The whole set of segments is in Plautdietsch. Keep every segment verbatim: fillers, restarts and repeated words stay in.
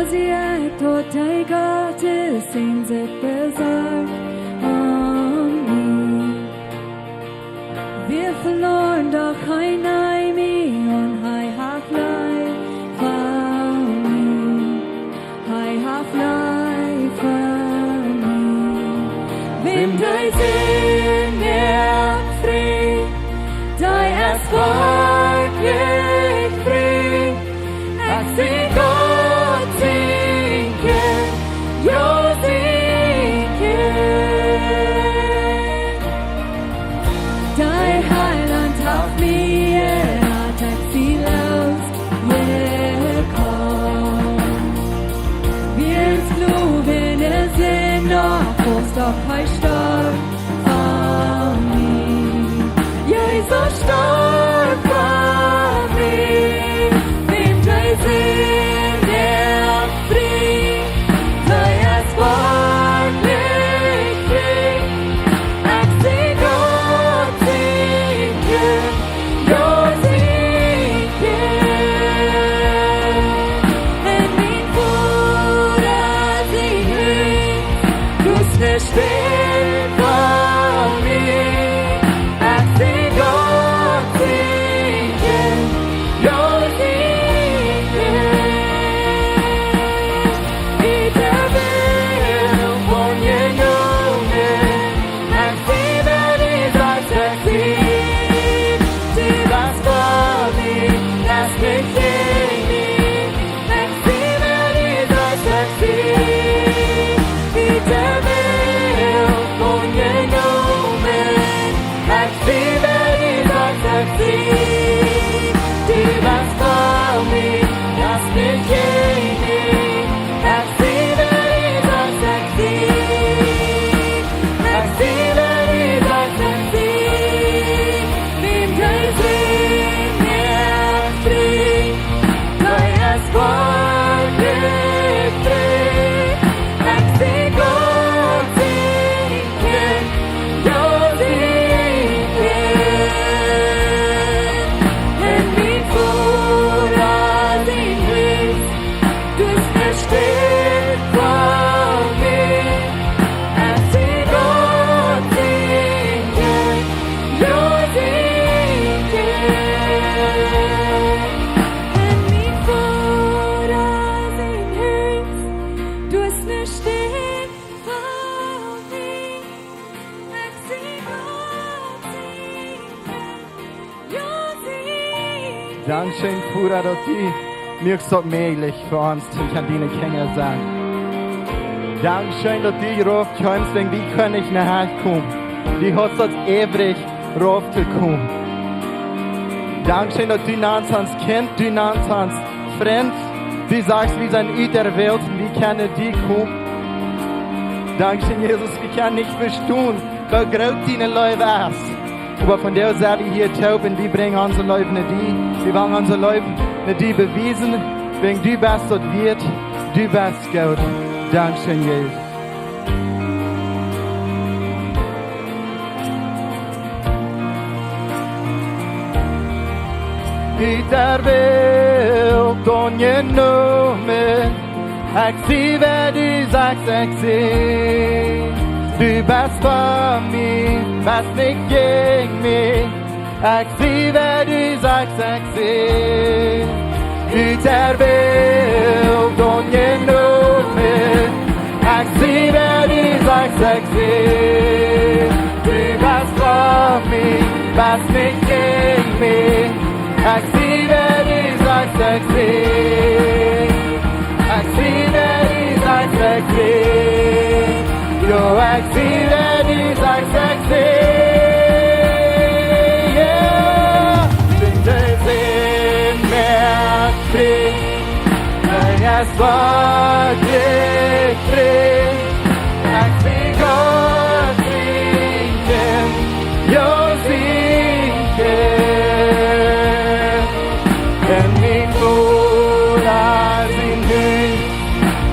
Sieh, dort dein Gott ist, ihn sich besorgt um mich. Wir verloren, doch kein Neimi und hei haft Leid für mich. Hei haft Leid für mich. Wem dee Sind frie, dee es werkjlich frie. Ekj sie Gott sien Kjint, jo, sien Kjint. Dee Heilaunt haft mie jerat, ekj sie losjekomen. Wiels Glowen es en Nochwuss, doch hee storf fa mie. Jesus storf fa mie. Wem dee Sind frie, dee es werkjlich frie. Ekj sie Gott sien Kjint, jo, sien Kjint. En mien Voda sien Hus, doa es ne Städ fa mie. Ekj sie Gott sien Kjint, jo, sien Kjint. Ekj sie aunjenomen. Ekj sie, wäa du sajchst, ekj sie. Du best fa mie, best nich jäajen mie. Ekj sie, wäa du sajchst, ekj sie. Ekj sie aunjenomen. Ekj sie, wäa du sajchst, ekj sie. Du best fa mie, best nich jäajen mie. Ekj sie, wäa du sajchst, ekj sie. Ekj sie, wäa du sajchst, ekj sie. Wem dee Sind frie, dee es werkjlich frie. Ekj sie Gott sien Kjint, jo, sien Kjint. En mien Voda sien Hus, doa es ne Städ fa mie. Ekj sie Gott sien Kjint, jo, sien Kjint. En mien Voda sien Hus, doa es ne Städ fa mie. Ekj sie Gott sien Kjint, jo, sien Kjint. Dankscheen, Voda, daut du moakst daut mäajlich fa ons, daut wie kjennen diene Kjinja sennen. Dankscheen, daut du rauf kjeemst, wan wie kunnen nich no Hus komen. Du haudst ons äwrich rauf to komen. Dankscheen, daut du nantst ons Kjint, du nantst ons Frint. Du sajchst, wie sent ut de Welt un wie kjennen no die komen. Dankscheen, Jesus, wie kjennen nich vestonen, woo groot diene Leew es. Oba vondoag sent wie hia toop un wie brinjen onse Leew no die. Wie wellen onse Leew no die bewiesen, wäajen du best daut wieet, du best goot. Dankscheen, Jesus. Ut de Welt aunjenomen, ekj sie, wäa du sajchst, ekj sie. Du best fa mie, best nich jäajen mie. Ekj sie, wäa du sajchst, ekj sie. Ut de Welt aunjenomen. Ekj sie, wäa du sajchst, ekj sie. Du best fa mie, best nich jäajen mie. Ekj sie, wäa du sajchst, ekj sie. Ekj sie, wäa du sajchst, ekj sie. Jo, ekj sie, wäa du sajchst, ekj sie. Jo, wem dee Sind moakt frie, dee es werkjlich frie. Ekj sie Gott sien Kjint, jo, sien Kjint. En mien Voda sien Hus,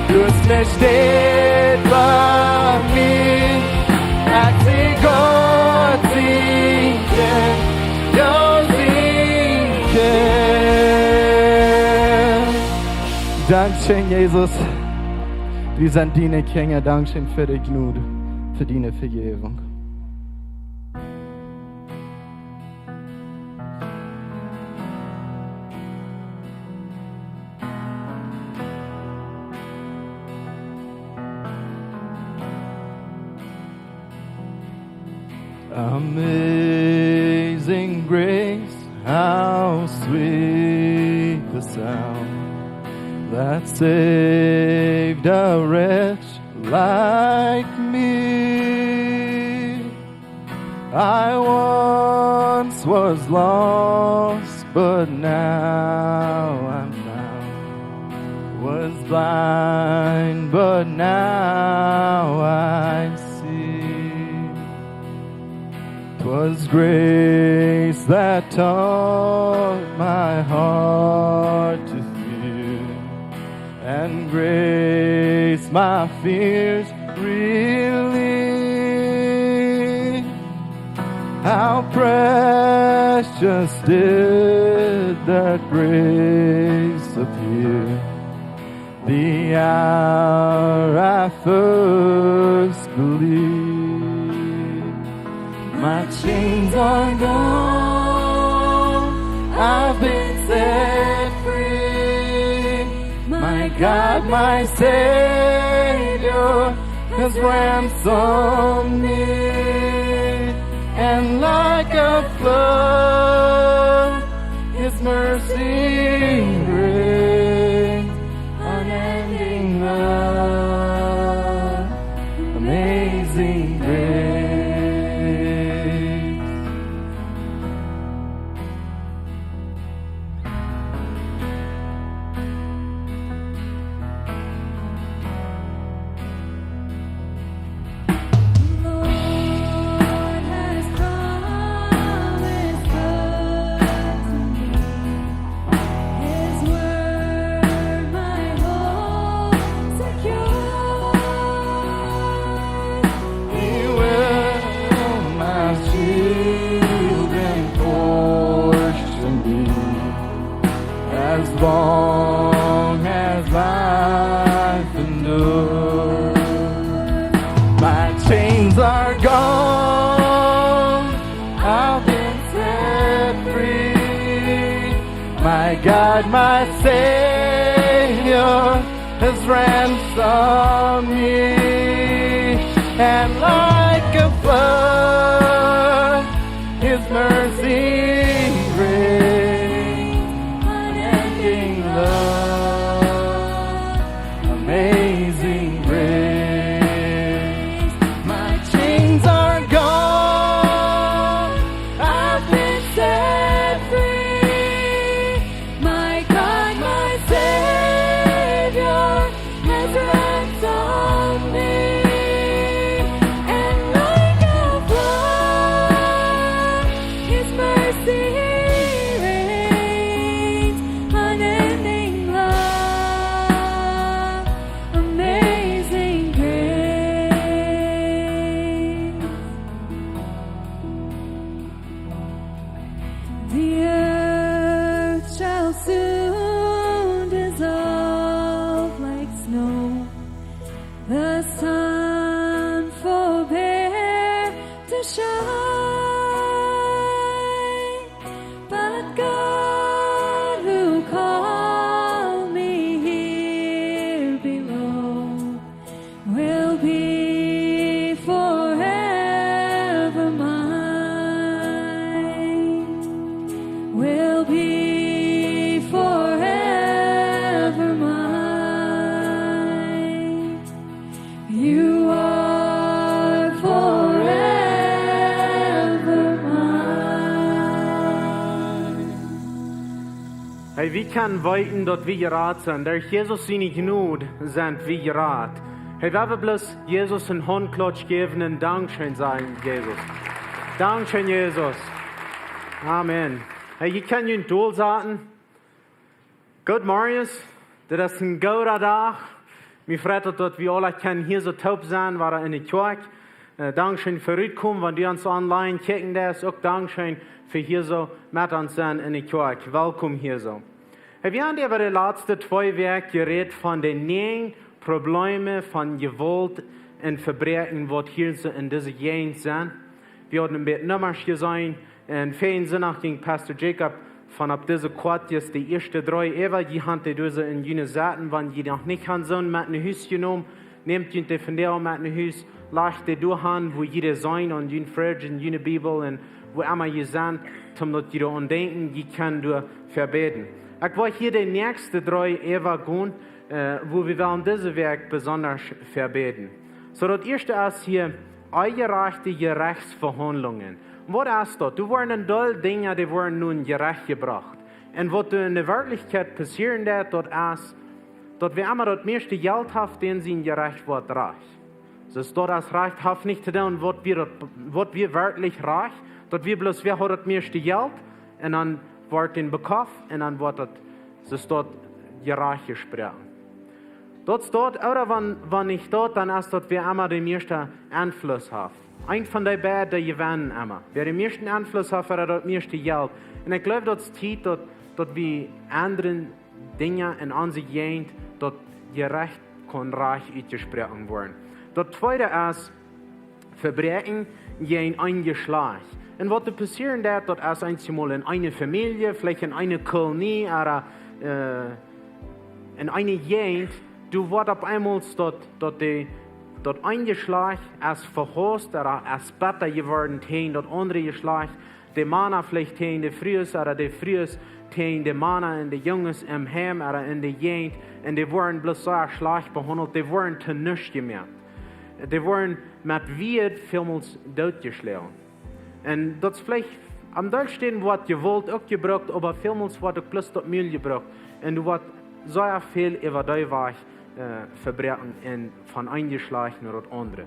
doa es ne Städ fa mie. Ekj sie Gott sien Kjint, jo, sien Kjint. Dankscheen, Jesus. Wie sent diene Kjinja. Dankscheen fa de Jnod, fa diene Vejäwunk. Amazing grace, how sweet the sound that saved a wretch like me. I once was lost, but now I'm found. Was blind, but now I see. 'Twas grace that taught my heart to fear, and grace my fears relieved. How precious did that grace appear, the hour I first believed. My chains are gone, I've been set free. My God, my Savior, has ransomed me. And like a flood, His mercy brings unending love, amazing grace. Lord has promised good to me. His word my hope secures. He will my shield and portion be, as long as life endures. My chains are gone, I've been set free. My God, my Savior, has ransomed me, and like a flood, His mercy brings unending love, amazing grace. My chains are gone, I've been set free. My God, my Savior, has ransomed me, and like a flood, His mercy reigns, unending love, amazing grace. The earth shall soon dissolve like snow. The sun forbear to shine. But God, who called me here below, will be forever mine, will be forever mine. You are forever mine. Hey, wie kjennen weeten, daut wie jerat sent. Derch Jesus siene Jnod sent wie jerat. Hey, wie wellen bloos Jesus een Hauntklotsch jäwen un Dankscheen sajen, Jesus. Dankscheen, Jesus. Amen. Hey, jie kjennen junt dolsaten. Goodemorjes, dit es een gooda Dach. Mie freit daut, daut wie aule kjennen hia soo toop sennen, wada enne Kjoakj. Äh, dankscheen fa rutkomen, wan du ons online kjikjen deist. Uk dankscheen fa hia soo met ons sennen enne Kjoakj. Welkom hia soo. Hey, wie haben äwa de latste twee Wäakj jerät von de näajen Probleme von Jewault un Vebräakjen, waut hia soo en dise Jäajent sent. Wie hauden een bät Nummasch jeseenen un väajen Sindach jinkj Pastor Jacob von opp dise Koatjes de ieeschte dree äwa. Jie haben dee doa soo en june Sitten, wan jie noch nich haben soon met no Hus jenomen, nämt junt dee vondoag met no Hus, lajcht dee doa han, wua jie dee seenen, aun jun Fridge, en june Bibel un wua emma jie sent, toom daut jie doaraun denkjen, jie kjennen doafäa bäden. Ekj well hia de näakjste dree äwa gonen, äh, wua wie wellen dise Wäakj besonda fäa bäden. Soo, daut ieeschte es hia onjerajchte Jerechtsvehaundlungen. Waut es daut? Doa woaren een Deel Dinja, dee woaren no een Jerecht jebrocht. Un waut doa en de Werkjlichkjeit passieren deit, daut es, daut wäa emma daut mieeschte Jelt haft, dän sien Jerecht woat rajcht. Soo daut es rajcht, haft nich to doonen, waut wia daut, waut wia werkjlich rajcht, daut wia bloos, wäa haud daut mieeschte Jelt, un dan woat dän bekoft, un dan woat daut, soo daut Jerecht jesproaken. Daut es daut, ooda wan, wan nich daut, dan es daut, wäa emma de mieeschte Enfluss haft. Eent von dee beid, dee jewennen emma. Wäa de mieeschte Enfluss haft, wäa daut mieeschte Jelt. Un ekj jleew, daut es Tiet, daut, daut wie endren Dinja en onse Jäajent, daut Jerecht kaun rajcht utjesproaken woaren. Daut tweede es Vebräakjen jäajen een Jeschlajcht. Un waut doa passieren deit, daut es eenjemol en eene Famielje, veleicht en eene Kolonie, ooda, äh, en eene Jäajent, doa woat opp eemol daut, daut de, daut eene Jeschlajcht es vehaust, ooda es betta jeworden, jäajen daut aundre Jeschlajcht, de Mana veleicht jäajen de Frues, ooda de Frues jäajen de Mana un de Junges em Heim, ooda en de Jäajent, un dee woaren bloos soo schlajcht behaundelt, dee woaren to nuscht jemoakt. Dee woaren met Wieed välmols dootjeschloagen. Un daut es veleicht, aum Deel Städen woat Jewault uk jebrukt, oba välmols woat uk bloos daut Mul jebrukt. Un doa woat sea väl äwa dee Wajch, äh, vebroaken un von een Jeschlajcht no daut aundre.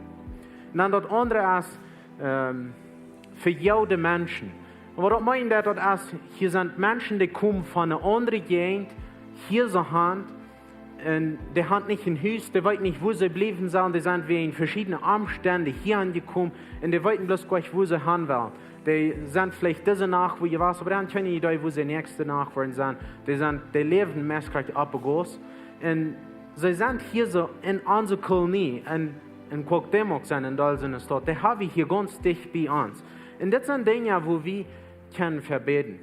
Un dan daut aundre es, ähm, vejäwde Menschen. Un waut daut meent, daut, daut es, hia sent Menschen, dee komen von eene aundre Jäajent, hia soo han, un dee han nich een Hus, dee weeten nich, wua see bliewen sellen, dee sent wäajen veschiedne Omstend hia aunjekomen, un dee weeten bloos goanich, wua see han wellen. Dee sent veleicht dise Nacht, wua jie wieren, oba dee han kjeene Idee, wua see näakjste Nacht woaren sennen. Dee sent, dee läwen meist krakjt opp de Gauss. Un see sent hia soo en onse Kolonie, en, en Cuauhtémoc sent, en Deel sent Staut. Dee hab wie hia gaunz dicht bie ons. Un dit sent Dinja, wua wie kjennen fäa bäden,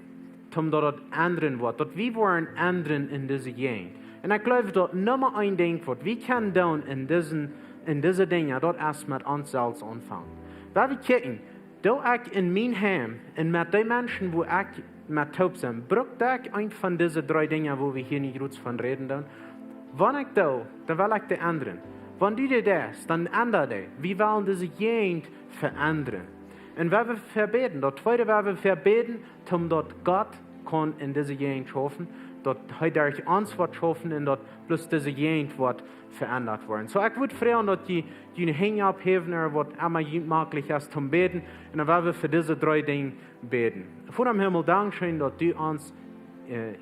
toom daut daut endren woat, daut wie woaren endren en dise Jäajent. Un ekj jleew, daut Numma een Dinkj, waut wie kjennen doonen en dise, en dise Dinja, daut es met ons selfst aunfangen. Wan wie kjikjen, doo ekj en mien Heim un met dee Menschen, wua ekj met toop sie, bruk ekj eent von dise dree Dinja, wua wie hia nu jrod von räden doonen? Wan ekj doo, dan well ekj dee endren. Wan du dee deist, dan enda dee. Wie wellen dise Jäajent veendren. Un wan wie fäa bäden, daut tweede, wan wie fäa bäden, toom daut Gott kaun en dise Jäajent schaufen, daut hee derch ons woat schaufen un daut bloos dise Jäajent woat veendat woaren. Soo, ekj wudd froagen, daut jie, jie june Henj opphäwen, ooda waut emma junt mäajlich es, toom bäden, un dan well wie fa dise dree Dinja bäden. Voda em Himmel, dankscheen, daut du ons, äh,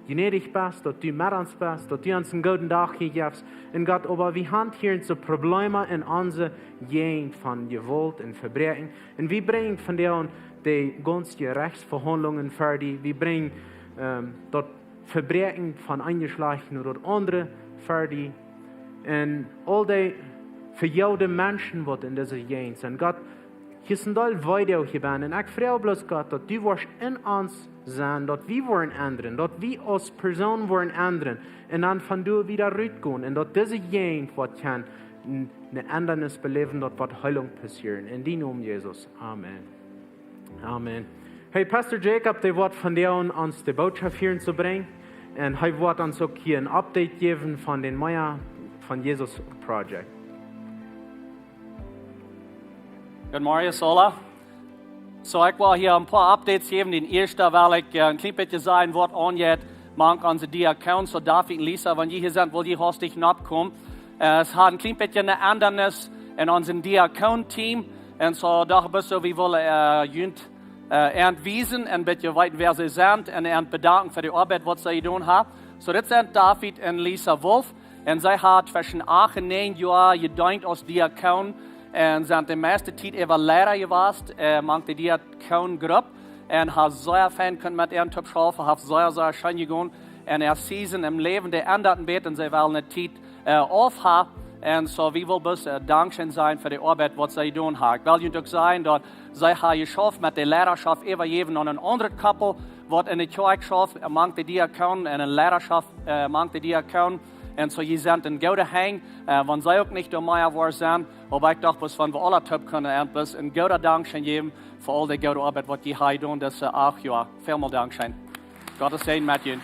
jnädich best, daut du met ons best, daut du ons eenen gooden Dach jejäft hast. Un Gott, oba wie han hia soo Probleme en onse Jäajent von Jewault un Vebräakjen. Un wie brinjen vondoag de gaunze Jerechtsvehaundlungen ver die. Wie brinjen, ähm, daut Vebräakjen von een Jeschlajcht no daut aundre ver die. Un aul dee vejäwde Menschen, waut en dise Jäajent sent. Gott, hia es een Deel Weedoag jewast. Un ekj froag bloos, Gott, daut du woascht en ons sennen, daut wie woaren endren, daut wie aus Persoon woaren endren. Un dan von doa wieda rutgonen. Un daut dise Jäajent woat kjennen, n-, eene Endanis beläwen, daut woat Heilunk passieren. En dien Nomen, Jesus. Amen. Amen. Hey, Pastor Jacob, dee woat vondoag ons de Botschaft hia to brinjen. Un hee woat ons uk hia een Update jäwen von dän Mea von Jesus Project. Goodemorjes, hola. Soo, ekj well hia een poa Updates jäwen. Dän ieeschten well ekj, äh, een kjlien bät sajen, waut aunjeit mank onse Diakonen, soo David un Lisa, wan jie hia sent, well jie hastich nopp komen. Äh, et haft een kjlien bät eene Endanis en onse Diakonen-Team. Un soo, docht ekj, soo, wie wellen, äh, junt, äh, an wiesen un een bät weeten, wäa see sent un an bedanken fa de Oabeit, waut see jedonen haben. Soo, dit sent David un Lisa Wolf. Un see haben tweschen acht un näajen Joa jedeent aus Diakon un sent de mieeschte Tiet äwa Leida jewast, äh, mank de Diakonengrupp. Un haben sea fein kunt met an toop schaufen, haft sea, sea scheen jegonen. en äa season em Läwen, dee endat een bät un see well ne Tiet äh, aufha. Un soo, wie wellen bloos äh, dankscheen sajen fa de Oabeit, waut see jedonen ha. Ekj well junt uk sajen, daut see ha jeschauft met de Leidaschoft äwajäwen aun een aundret Koppel, waut en de Kjoakj schauft, äh, mank de Diakonen un ne Leidaschoft äh, mank de Diakonen. Un soo, jie sent en goode Henj, äh, wan see uk nich doa mea woaren sent. Oba ekj docht, waut wan wie aula toop kunnen, un bloos een gooda Dankscheen jäwen fa aul de goode Oabeit, waut jie ha jedonen dise acht Joa. Välmol Dankscheen. Gott sien Säajen met junt.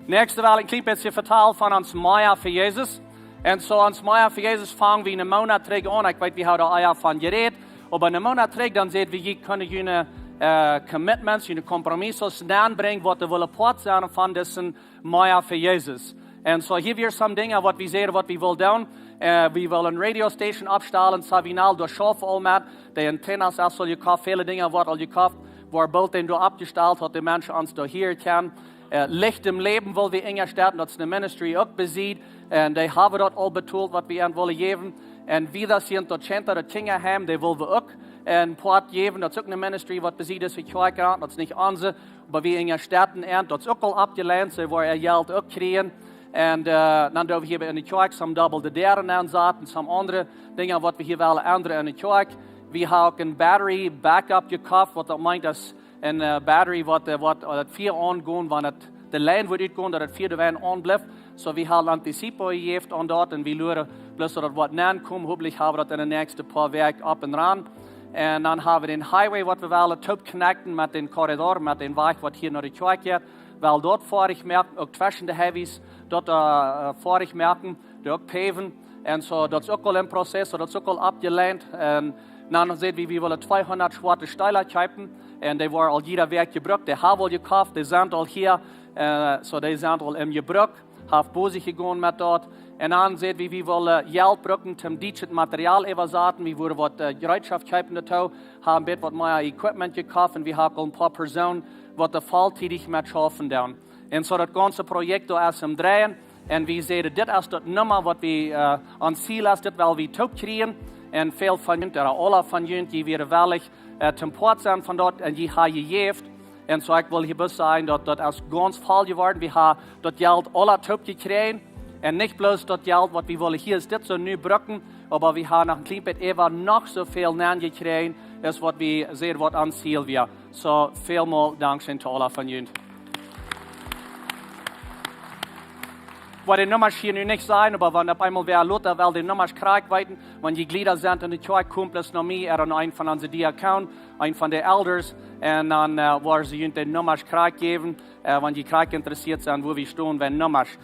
Näakjste well ekj een kjlien bät vetalen von ons Meiha fa Jesus. Un soo ons Meiha fa Jesus fang wie een Moonat trigj aun. Ekj weet, wie hauden doa ea von jerät. Oba een Moonat trigj, dan säd wie, jie kjennen june äh, commitments, june compromisos nenbrinjen, waut jie wellen Poat sennen von dise Meiha fa Jesus. Un soo, hia wieren some Dinja, waut wie säden, waut wie wellen doonen. Äh, wie wellen ne Radio Station oppstalen, Sabinal, doa schaufen aul met. De Antenas es aul jekoft, väle Dinja woaren aul jekoft. Woaren boolt dän doa oppjestalt, daut de Menschen ons doa hieren kjennen. Äh, Licht em Läwen well wie enjastalten, daut es ne Ministry uk besied. Un dee haben daut aul betolt, waut wie an wellen jäwen. Un wieda sent daut Center, daut Kjinjaheim, dee wellen wie uk een Poat jäwen. Daut es uk ne Ministry, waut besied es fa Kjoakj, daut es nich onse, oba wie enjastalten an, daut es uk aul oppjelient, see woaren äa Jelt uk kjrieen. Un äh, dan doo wie hia en de Kjoakj some double de Däaren aunsaten, some aundre Dinja, waut wie hia wellen endren en de Kjoakj. Wie haben uk een Battery Backup jekoft, waut daut meent, daut een äh, Battery, waut, äh, waut äh, daut Fia aungonen, wan daut, de Lien woat utgonen, daut daut Fia doawäajen aunblift. Soo, wie haben Anticipo jejäft aun daut un wie luaren bloos, daut daut woat nenkomen. Hopentlich haben wie daut en de näakjste poa Wäakj opp un ran. Un dan haben wie dän Highway, waut wie wellen toop connecten met dän Korridor, met dän Wajch, waut hia no de Kjoakj jeit. Well daut foadich moaken, uk tweschen de Highways, daut doa äh, foadich moaken, dee uk paven. Un soo, daut es uk aul em Prozess, soo daut es uk aul oppjelient. Un dan säd wie, wie wellen tweehundat schwoate Steela kjeepen. Un dee woaren aul jieda Wäakj jebrukt, dee haben wie aul jekoft, dee sent aul hia. Äh, soo, dee sent aul em Jebruk, haben bosich jegonen met daut. Un dan säd wie, wie wellen Jelt brucken, toom dietschet Material äwasaten. Wie wullen waut äh, Jereetschoft kjeepen doatoo, haben bät waut mea Equipment jekoft un wie haben aul een poa Persoonen, waut doa volltiedich met schaufen doonen. Un soo daut gaunze Projekt doa es em Dreien. Un wie säden, dit es daut Numma, waut wie äh, ons Ziel es, dit well wie toop kjrieen. Un väl von junt, ooda aula von junt, jie wieren wellich äh, toom Poat sennen von daut un jie haben jejäft. Un soo, ekj well hia bloos sajen, daut daut es gaunz voll jeworden. Wie haben daut Jelt aula toop jekjräajen. Un nich bloos daut Jelt, waut wie wullen hia es dit soo nu brucken, oba wie haben noch een kjlien bät äwa noch soo väl nenjekjräajen, es waut wie säden, waut ons Ziel wia. Soo, välmol Dankscheen to aula von junt. Woa de Nummasch hia nu nich sajen, oba wan opp eemol wäa lota well de Nummasch krakjt weeten, wan jie Jlieda sent en de Kjoakj, komt bloos no mie, ooda no een von onse Diakonen, een von de Elders, un dan äh, woaren see junt de Nummasch krakjt jäwen, äh, wan jie krakjt interessieet sent, wua wie stonen, wan Nummasch.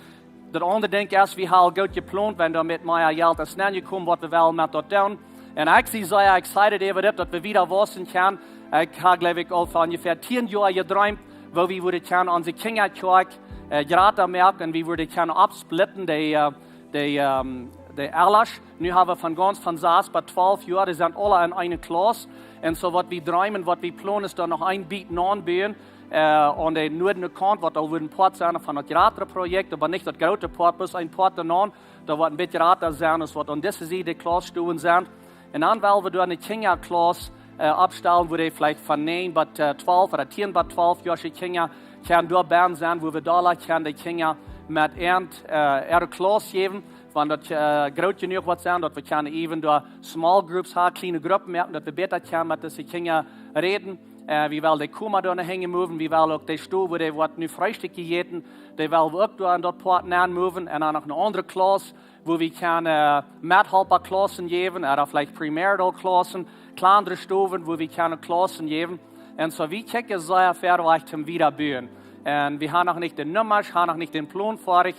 Daut aundre Dinkj es, wie haben goot jeplont, wan doa met mea Jelt es nenjekomen, waut wie wellen met daut doonen. Un ekj sie soo excited äwa dit, daut wie wieda wausen kjennen. Ekj hab, jleew ekj, aul fa onjefäa tieen Joa jedreemt, woo wie wudden kjennen onse Kjinjakjoakj äh, jrata moaken un wie wudden kjennen oppsplitten, de, äh, de, ähm, de Elren. Nu haben wie von gaunz von sas bat twalf Joa, dee sent aula en eene Klauss. Un soo waut wie dreemen, waut wie plonen, es doa noch een bät naunbuen äh, aun de nuadne Kaunt, waut aul woat een Poat sennen von daut jratre Projekt, oba nich daut groote Poat, bloos een Poat doa naun. Daut woat een bät jrata sennen aus waut aun dise Sied de Klaussstowen sent. Un dan well wie doa ne Kjinjaklauss äh, oppstalen, wua dee veleicht von näajen bat äh, twalf ooda tieen bat twalf Joa Kjinja kjennen doa bennen sennen, wua wie doa kjennen de Kjinja met äant äh, äare Klauss jäwen, wan daut äh, groot jenuach woat sennen, daut wie kjennen even doa small groups haben, kjliene Gruppen moaken, daut wie bäta kjennen met dise Kjinja räden. Äh, wie wellen de Koma doa no hinjen moven, wie wellen uk de Stow, wua dee woat nu Freestikj jejäten, dee wellen wie uk doa en daut Poat nenmoven. Un dan noch ne aundre Klauss, wua wie kjennen äh, Methalpaklaussen jäwen, ooda veleicht premarital Klaussen, kjlandre Stowen, wua wie kjennen Klaussen jäwen. Un soo, wie kjikjen sea foadich toom wieda buen. Un wie haben noch nich de Nummasch, haben noch nich dän Plon foadich.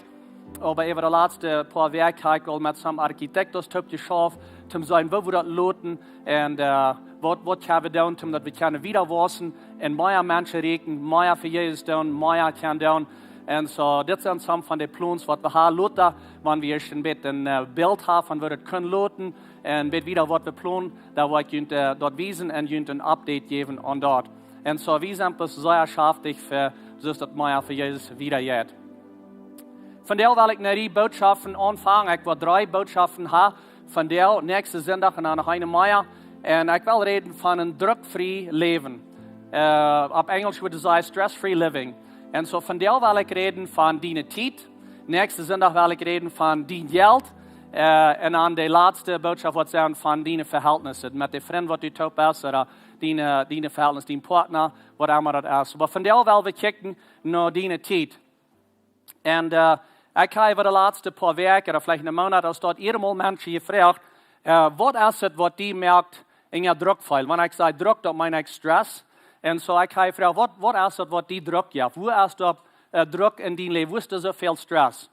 Oba äwa de latste poa Wäakj hab ekj aul met some architectos toop jeschauft, toom seenen, woo wie daut loten un äh, waut, waut kjenn wie doonen, toom daut wie kjennen wieda wausen un mea Menschen rieekjen, mea fa Jesus doonen, mea kjennen doonen. Un soo, dit sent some von de Plons, waut wie haben. Lota, wan wie ieescht een bät een äh, Bilt haben von woo daut kunn loten, un bät wieda, waut wie plonen, dan woa ekj junt äh, daut wiesen un junt een Update jäwen aun daut. Un soo, wie sent bloos sea schaftich fa, soo daut mea fa Jesus wieda jeit. Vondoag well ekj ne Rieej Bootschoften aunfangen. Ekj woa dree Bootschoften haben vondoag, näakjsten Sindach un dan noch eene mea. Un ekj well räden von een druckfrie Läwen. Äh, opp Enjlisch wudd daut sajen stress-free living. Un soo vondoag well ekj räden von diene Tiet. Näakjsten Sindach well ekj räden von dien Jelt. Äh, un dan de latste Bootschoft woat sennen von diene Vehältnisse. Met de Frind waut du toop best, ooda diene, diene Vehältnis, dien Partner, waut emma daut es. Oba vondoag well wie kjikjen no diene Tiet. Un, äh, ekj hab äwa de latste poa Wäakjen, ooda veleicht een Moonat, aus daut jiedet Mol Menschen jefroacht, äh, waut es daut waut die moakt en jun Druck feelen? Wan ekj saj Druck, dan meen ekj stress. Un soo ekj hab jefroacht, waut, waut es daut waut die Druck jeft? Wua es daut, äh, Druck en dien Läwen? Wua es doa soo väl stress?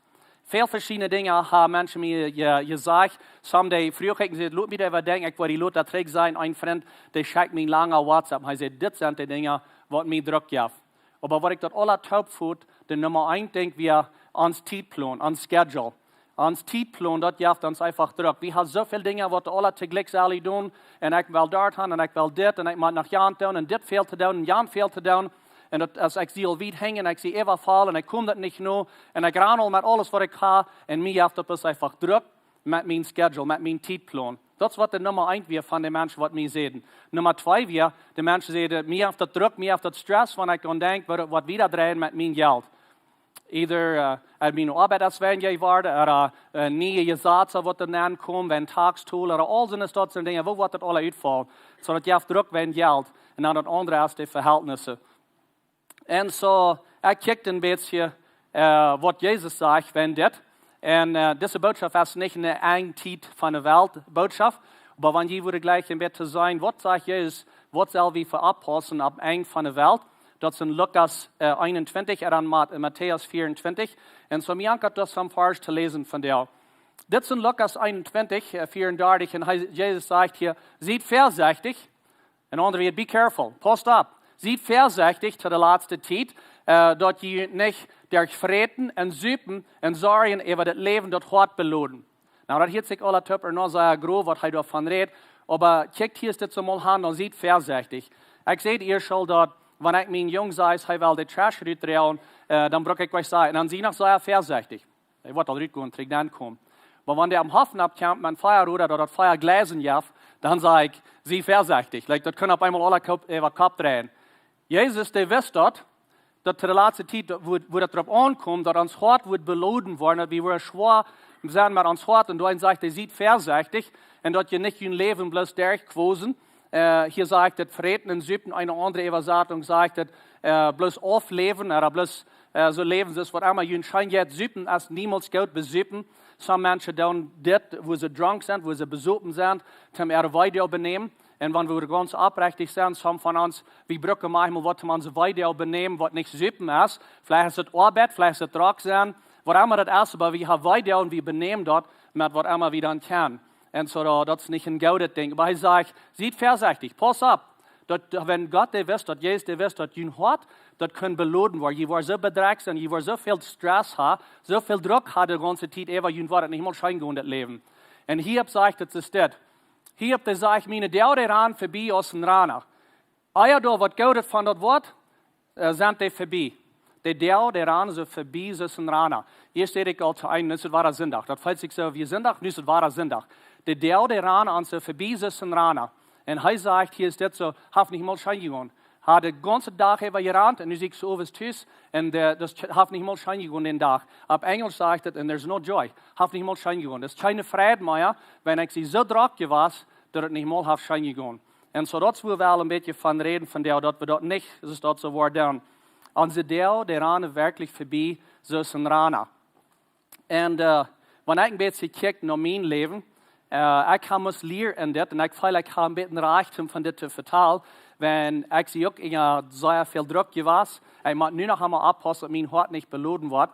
Väl veschiedne Dinja haben Menschen mie je-, jesajcht. Someday, frieha ekj säd, lot mie doaräwa denkjen, ekj woa die lota trigj sajen, een Frint, dee schekjt mie een langa WhatsApp. Hee säd, dit sent de Dinja waut mie Druck jeft. Oba waut ekj daut aula toop funk, de Numma eent Dinkj wia ons Tietplan, ons schedule. Ons Tietplan, daut jeft ons eefach Druck. Wie haben soo väl Dinja waut wie aula toojlikj sellen doonen. Un ekj well doa han, un ekj well dit, un ekj mott noch jant doonen, un dit fält to doonen, un jant fält to doonen. Un daut, aus ekj sie aul wiet hinjen, un ekj sie äwafaulen, un ekj kom daut nich no, un ekj ran aul met aules waut ekj hab, un mie jeft daut eefach Druck met mien schedule, met mien Tietplan. Daut es waut de Numma eent wia von de Menschen waut mie säden. Numma twee wia, de Menschen säden, mie jeft daut Druck, mie jeft daut stress, wan ekj aun denkj, waut, waut wieda dreien met mien Jelt. Either, äh, aus miene Oabeit es weinja jeworden, ooda, äh, niee Jesazen waut doa nenkomen, wan tax tool, ooda aul soone Sort von Dinja, woo woat daut aula utfaulen? Soo daut jeft Druck wäajen Jelt. Un dan daut aundre es de Vehältnisse. Un soo, ekj kjikj een bät, äh, waut Jesus sajcht wäajen dit. Un, äh, dise Bootschoft es nich eene Enjtiet von de Welt Bootschoft. Oba wan jie wudden jlikj een bät seenen, waut sajcht Jesus, waut sell wie fa oppaussen aum Enj von de Welt? Daut es en Lukas, äh, eenuntwintich un dan Mat-, Matäus veeauntwintich. Un soo, mie jankat daut, soon Varsch to läsen vondoag. Dit es en Lukas eenuntwintich, äh, veeaundartich. Un hee, Jesus sajcht hia, siet väasechtich. En aundre Wieed, be careful, pausst opp. Siet väasechtich to de latste Tiet, äh, daut jie nich derch Fräten un Supen un Sorjen äwa daut Läwen daut Hoat beloden. Nu, daut hieet sikj aula toop no sea grof waut hee doavon rät, oba kjikjt hia dit soo mol aun, dan siet väasechtich. Ekj säd ieescht aul daut, wan ekj mien Jung saj, hee well de Trash rutdroagen, äh, dan bruk ekj waut sajen, un dan sie ekj noch sea väasechtich. Hee woat aul rutgonen, trigj nenkomen. Oba wan dee aum Hoff nopp kjemt met een Fia ooda daut, daut Fia Gleisen jeft, dan saj ekj, sie väasechtich. Like, daut kaun opp eemol aula Kopp, äwa Kopp dreien. Jesus, dee wist daut, daut to de latste Tiet, daut, wua, wua daut doaropp aunkjemt, daut ons Hoat wudd beloden woaren, daut wie wudden schwoa sennen met ons Hoat. Un doaromm sajcht hee, siet väasechtich, un daut jie nich jun Läwen bloos derchquosen. Äh, hia sajcht daut Fräten un Supen, eene aundre Äwasatunk sajcht daut, äh, bloos aufläwen, ooda bloos, äh, soo läwen, soo aus waut emma junt scheen jeit. Supen es niemols goot, besupen. Soone Menschen doonen dit, wua see drunk sent, wua see besopen sent, toom äa Weedoag benämen. Un wan wie gaunz oprechtich sent, soone von ons, wie brucken maunchmol waut toom ons Weedoag benämen, waut nich Supen es. Veleicht es daut Oabeit, veleicht es daut drunk sennen, waut emma daut es, oba wie haben Weedoag un wie benämen daut met waut emma wie dan kjennen. Un soo, daut, daut es nich een goodet Dinkj. Oba hee sajcht, siet väasechtich, pausst opp. Daut, daut wan Gott dee wist, daut Jesus dee wist, daut jun Hoat, daut kunn beloden woaren. Jie woaren soo bedrekjt sennen, jie woaren soo väl Stress haben, soo väl Druck haben de gaunze Tiet äwa, junt woat daut nich mol scheen gonen, daut Läwen. Un hia sajcht et, daut es dit. Hia sajcht, miene Doag dee rannen verbie aus een Rana. Ea doa waut Goodet von daut woat, äh, sent dee verbie. De Doag dee rannen soo verbie, soo aus een Rana. Ieescht säd ekj aul to eenen, nu es et wada Sindach. Daut feelt sikj soo aus Sindach, nu es et wada Sindach. De Doag dee rannen ons soo verbie, soo aus een Rana. Un hee sajcht, hia es dit soo, haft nich mol scheen jegonen. Hab de gaunze Dach äwa jerant un nu sie ekj soo owes tus un, äh, daut haft nich mol scheen jegonen dän Dach. Opp Enjlisch sajcht et, and there's no joy. Haft nich mol scheen jegonen. Daut es kjeene Freid mea, wan ekj sie soo drunk jewast, daut et nich mol haft scheen jegonen. Un soo, daut es wua wie aul een bät von räden vondoag, daut wie daut nich, soo aus daut soo woat doonen. Onse Doag, dee rannen werkjlich verbie, soo aus een Rana. Un, äh, wan ekj een bät kjikj no mien Läwen, äh, ekj hab must lieren en dit, un ekj feel, ekj hab een bät Rajcht om von dit to vetalen, wan ekj sie uk en, äh, sea väl Druck jewast. Ekj mott nu noch emol oppaussen, daut mien Hoat nich beloden woat.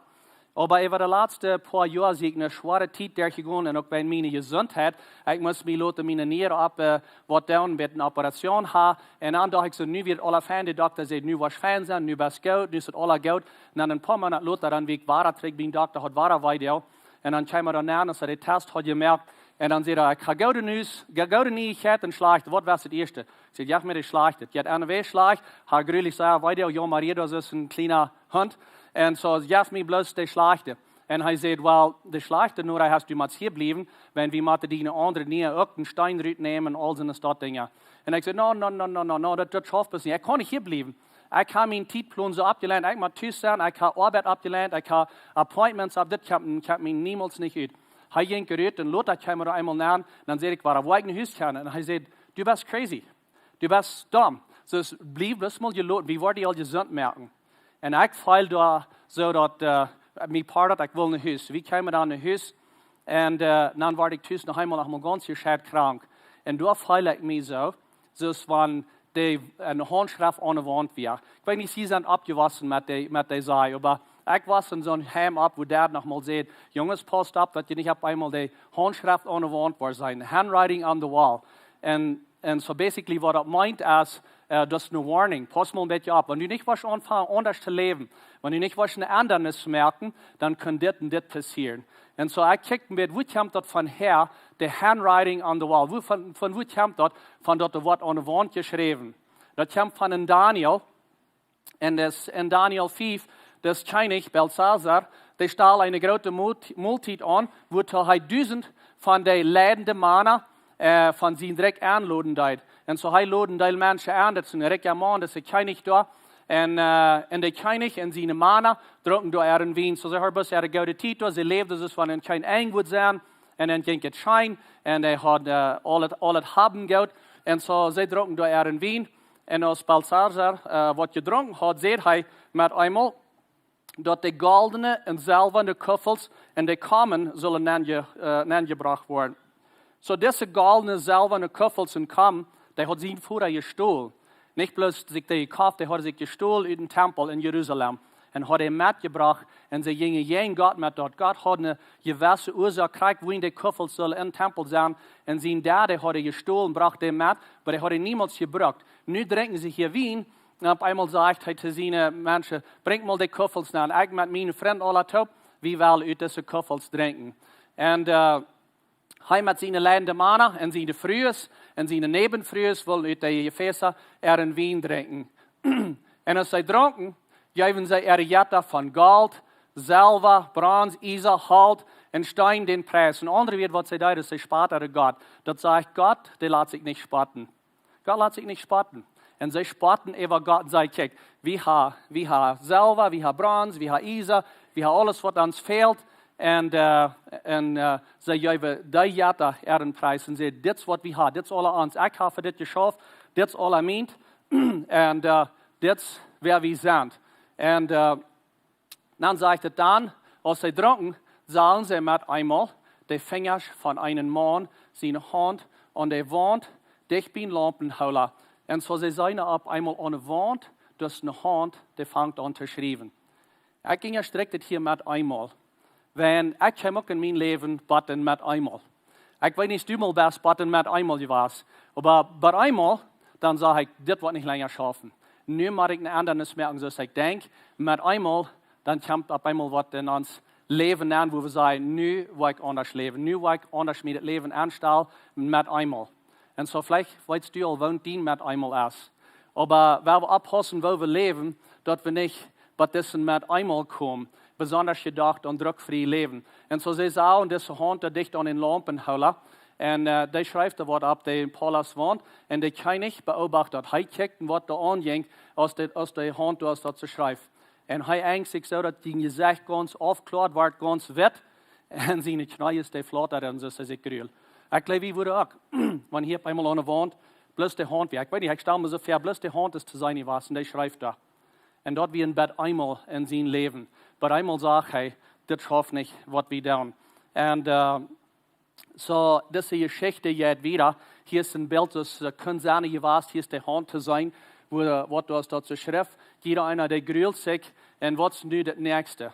Oba äwa de latste poa Joa sie ekj eene schwoare Tiet derchjegonen un uk bie miene Jesuntheit. Ekj must mie loten miene Nieren opp, äh, waut doonen, met eene Operation haben. Un dan docht ekj soo, nu woat et aula fein. De Dokta säd, nu woascht fein sennen, nu best goot, nu es et aula goot. Un dan een poa Moonat lota, dan wia ekj wada trigj biem Dokta, haud wada Weedoag. Un dan kjeem hee dan aun, aus hee dän Test haud jemoakt. Un dan säd hee, ekj hab goode News, go-, goode Nieichkjeit un schlajchte. Waut wia et ieeschte? Ekj säd, jeff mie de schlajchte. Jeit aun de Wajch schlajcht, hab grulich sea Weedoag, jo, Maria, daut es een kjliena Hunt. Un soo, jeff mie bloos de schlajchte. Un hee säd, well, de schlajchte, nu hast du must hia bliewen, wan wie motten diene aundre Niee uk een Steen rutnämen un aul soone Dinja. Un ekj säd: "No, no, no, no, no, no, daut, daut schauft bloos nich. Ekj kaun nich hia bliewen. Ekj hab mienen Tietplon soo oppjelajcht, ekj mott tus sennen, ekj hab Oabeit oppjelajcht, ekj hab appointments opp, dit kjemt, kjemt mie niemols nich ut." Hee jinkj rut un lota kjeem hee eemol nenn, dan säd ekj: "Wuarom woa ekj no Hus gonen?" Un hee säd: "Du best crazy. Du best domm. Soo, bliew bloos mol jeloten. Wie woaren die aul jesunt moaken." Un ekj feeld doa soo daut, äh, mie poadat, ekj wull no Hus. Wie kjeemen dan no Hus. Un, äh, dan wort ekj tus noch eemol, noch mol gaunz jescheit krank. Un doa feeld ekj mie soo, soo aus wan de, äh, eene Haundschreft aune Waunt wia. Ekj weet nich, jie sent oppjewossen met dee, met dee Sach, oba ekj wia en soon Heim opp, wua daut noch mol säd: "Junges, pausst opp, daut jie nich opp eemol de Haundschreft aune Waunt woaren seenen. Handwriting on the wall." Un, un so basically waut daut meent es, äh, daut es eene warning. Pausst mol een bät opp. Wan du nich woascht aunfangen aundasch to läwen, wan du nich woascht eene Endrunk moaken, dan kaun dit un dit passieren. Un so, ekj kjikj een bät, wua kjemt daut von häa, de handwriting on the wall? Wua von, von wua kjemt daut, von daut doa woat aune Waunt jeschräwen? Daut kjemt von een Daniel. Un daut, en Daniel fief, daut Kjennich Belsazar, dee stald eene groote Mol-, Moltiet aun, wua hee dusent von de leidende Mana, äh, von sien Rikj enloden deed. Un so hee lod een Deel Menschen en, daut es een rikja Maun, daut es de Kjennich doa. Un, äh, un de Kjennich un siene Mana drunken doa äaren Wien. So see hauden bloos äare goode Tiet doa, see läwden soo aus wan doa kjeen Enj wudd sennen. Un dan jinkj et scheen, un hee haud, äh, aul daut, aul daut Haben Jelt. Un so see drunken doa äaren Wien. Un aus Belsazar, äh, waut jedrunken haud, säd hee met eemol, daut de goldne un selwane Kuffels en de Kamen sullen nenje-, äh, nenjebrocht woaren. So dise goldne, selwane Kuffels un Kamen, dee haud sien Voda jestolen. Nich bloos sikj dee jekoft, dee haud sikj jestolen ut dän Tempel en Jerusalem. Un haud dee metjebrocht, un see jinjen jäajen Gott met daut. Gott haud eene jewesse Uasoak jekjräajen, wuarom dee Kuffels sullen em Tempel sennen. Un sien Dad, dee haud dee jestolen, brocht dee met, oba dee haud dee niemols jebrukt. Nu drinkjen see hia Wien, un opp eemol sajcht hee to siene Menschen: "Brinjt mol dee Kuffels nenn. Ekj met mienen Frint aula toop, wie wellen ut dise Kuffels drinkjen." Un, äh, hee met siene leidende Mana un siene Frues un siene Näwenfrues wullen ut de Jefäsa äaren Wien drinkjen. Un aus see drunken, jeewen see äare Jetta von Golt, Selwa, Brons, Iesa, Holt un Steen dän Pries. En aundre Wieed, waut see deeden, see spotten äaren Gott. Daut sajcht, Gott, dee lat sikj nich spotten. Gott lat sikj nich spotten. Un see spotten äwa Gott un säden: "Kjikj, wie haben, wie haben Selwa, wie haben Brons, wie haben Iesa, wie haben aules, waut ons fält." Un, äh, un, äh, see jeewen dee Jetta äaren Pries un säden: "Dit es, waut wie haben, dit es aula ons. Ekj hab fa dit jeschauft, dit es aula mient. Un, äh, dit es, wäa wie sent." Un, äh, dan sajcht et dan, aus see drunken, sagen see met eemol de Finjasch von eenen Maun siene Haunt aun de Waunt dicht bie dän Laumpenhoola. Un so see seenen opp eemol aune Waunt, daut es eene Haunt, dee fangt aun to schriewen. Ekj jinkj jo strikt dit hia met eemol. Wan ekj kjeem uk en mien Läwen bott met eemol. Ekj weet nich, aus du mol best bott met eemol jewast. Oba bott eemol, dan säd ekj: "Dit woat nich lenja schaufen. Nu mott ekj eene Endrunk moaken, soo aus ekj denkj, met eemol." Dan kjemt opp eemol waut en ons Läwen aun, wua wie sajen: "Nu woa ekj aundasch läwen. Nu woa ekj aundasch mien Läwen aunstalen met eemol." Un so veleicht weetst du aul, waut dien met eemol es. Oba wie motten oppaussen, woo wie läwen, daut wie nich bott disen met eemol komen, besonda jedocht aun druckfrie Läwen. Un so see sagen, dise Haunt doa dicht aun dän Laumpenhoola. Un, äh, dee schrift doa waut opp de Paulus Waunt. Un de Kjennich beobacht daut. Hee kjikjt, waut doa aunjinkj, aus de, aus de Haunt doa, aus daut see schrift. Un hee enjt sikj soo, daut sien Jesecht gaunz aufkloat wort, gaunz witt. Un siene Kjnees, dee flautad un soo, see sikj grull. Ekj jleew, wie wudden uk, wan hia opp eemol aune Waunt bloos de Haunt wia. Ekj weet nich, ekj stal mie soo väa, bloos de Haunt es to seenen jewast, dee schrift doa. Un daut wia een bott eemol en sien Läwen. Bott eemol sach hee: "Dit schauft nich, waut wie doonen." Un, äh, so, dise Jeschicht jeit wieda. Hia es een Bilt, daut, äh, kaun sennen jewast, hia es de Haunt to seenen, wua, waut doa, daut see schrift. Jieda eena, dee grull sikj, un waut es nu daut näakjste?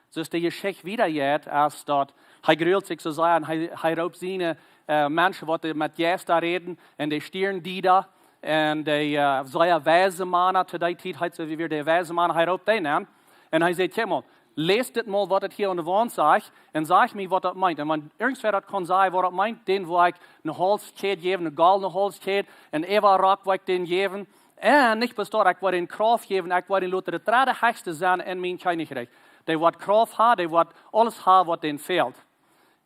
Soo aus de Jeschicht wieda jeit, es daut hee grull sikj soo sea un hee, hee roopt siene, äh, Menschen, waut met Jeista räden, un de Stierendieda, un de, äh, sea weise Mana to dee Tiet, hee säd, wie wia de weise Mana, hee roopt dee aun. Un hee säd: "Kjikj mol, läs dit mol, waut et hia aun de Waunt sajcht, un saj mie, waut daut meent." Un wan irjentwäa daut kaun sajen, waut daut meent, dän woa ekj eene Haulskjäd jäwen, eene goldne Haulskjäd, un äwa Rock woa ekj dän jäwen. Un nich bloos daut, ekj woa dän Krauft jäwen, ekj woa dän loten de dredde hechste sennen en mien Kjennichrikj. Dee woat Krauft haben, dee woat aules haben, waut dän fält.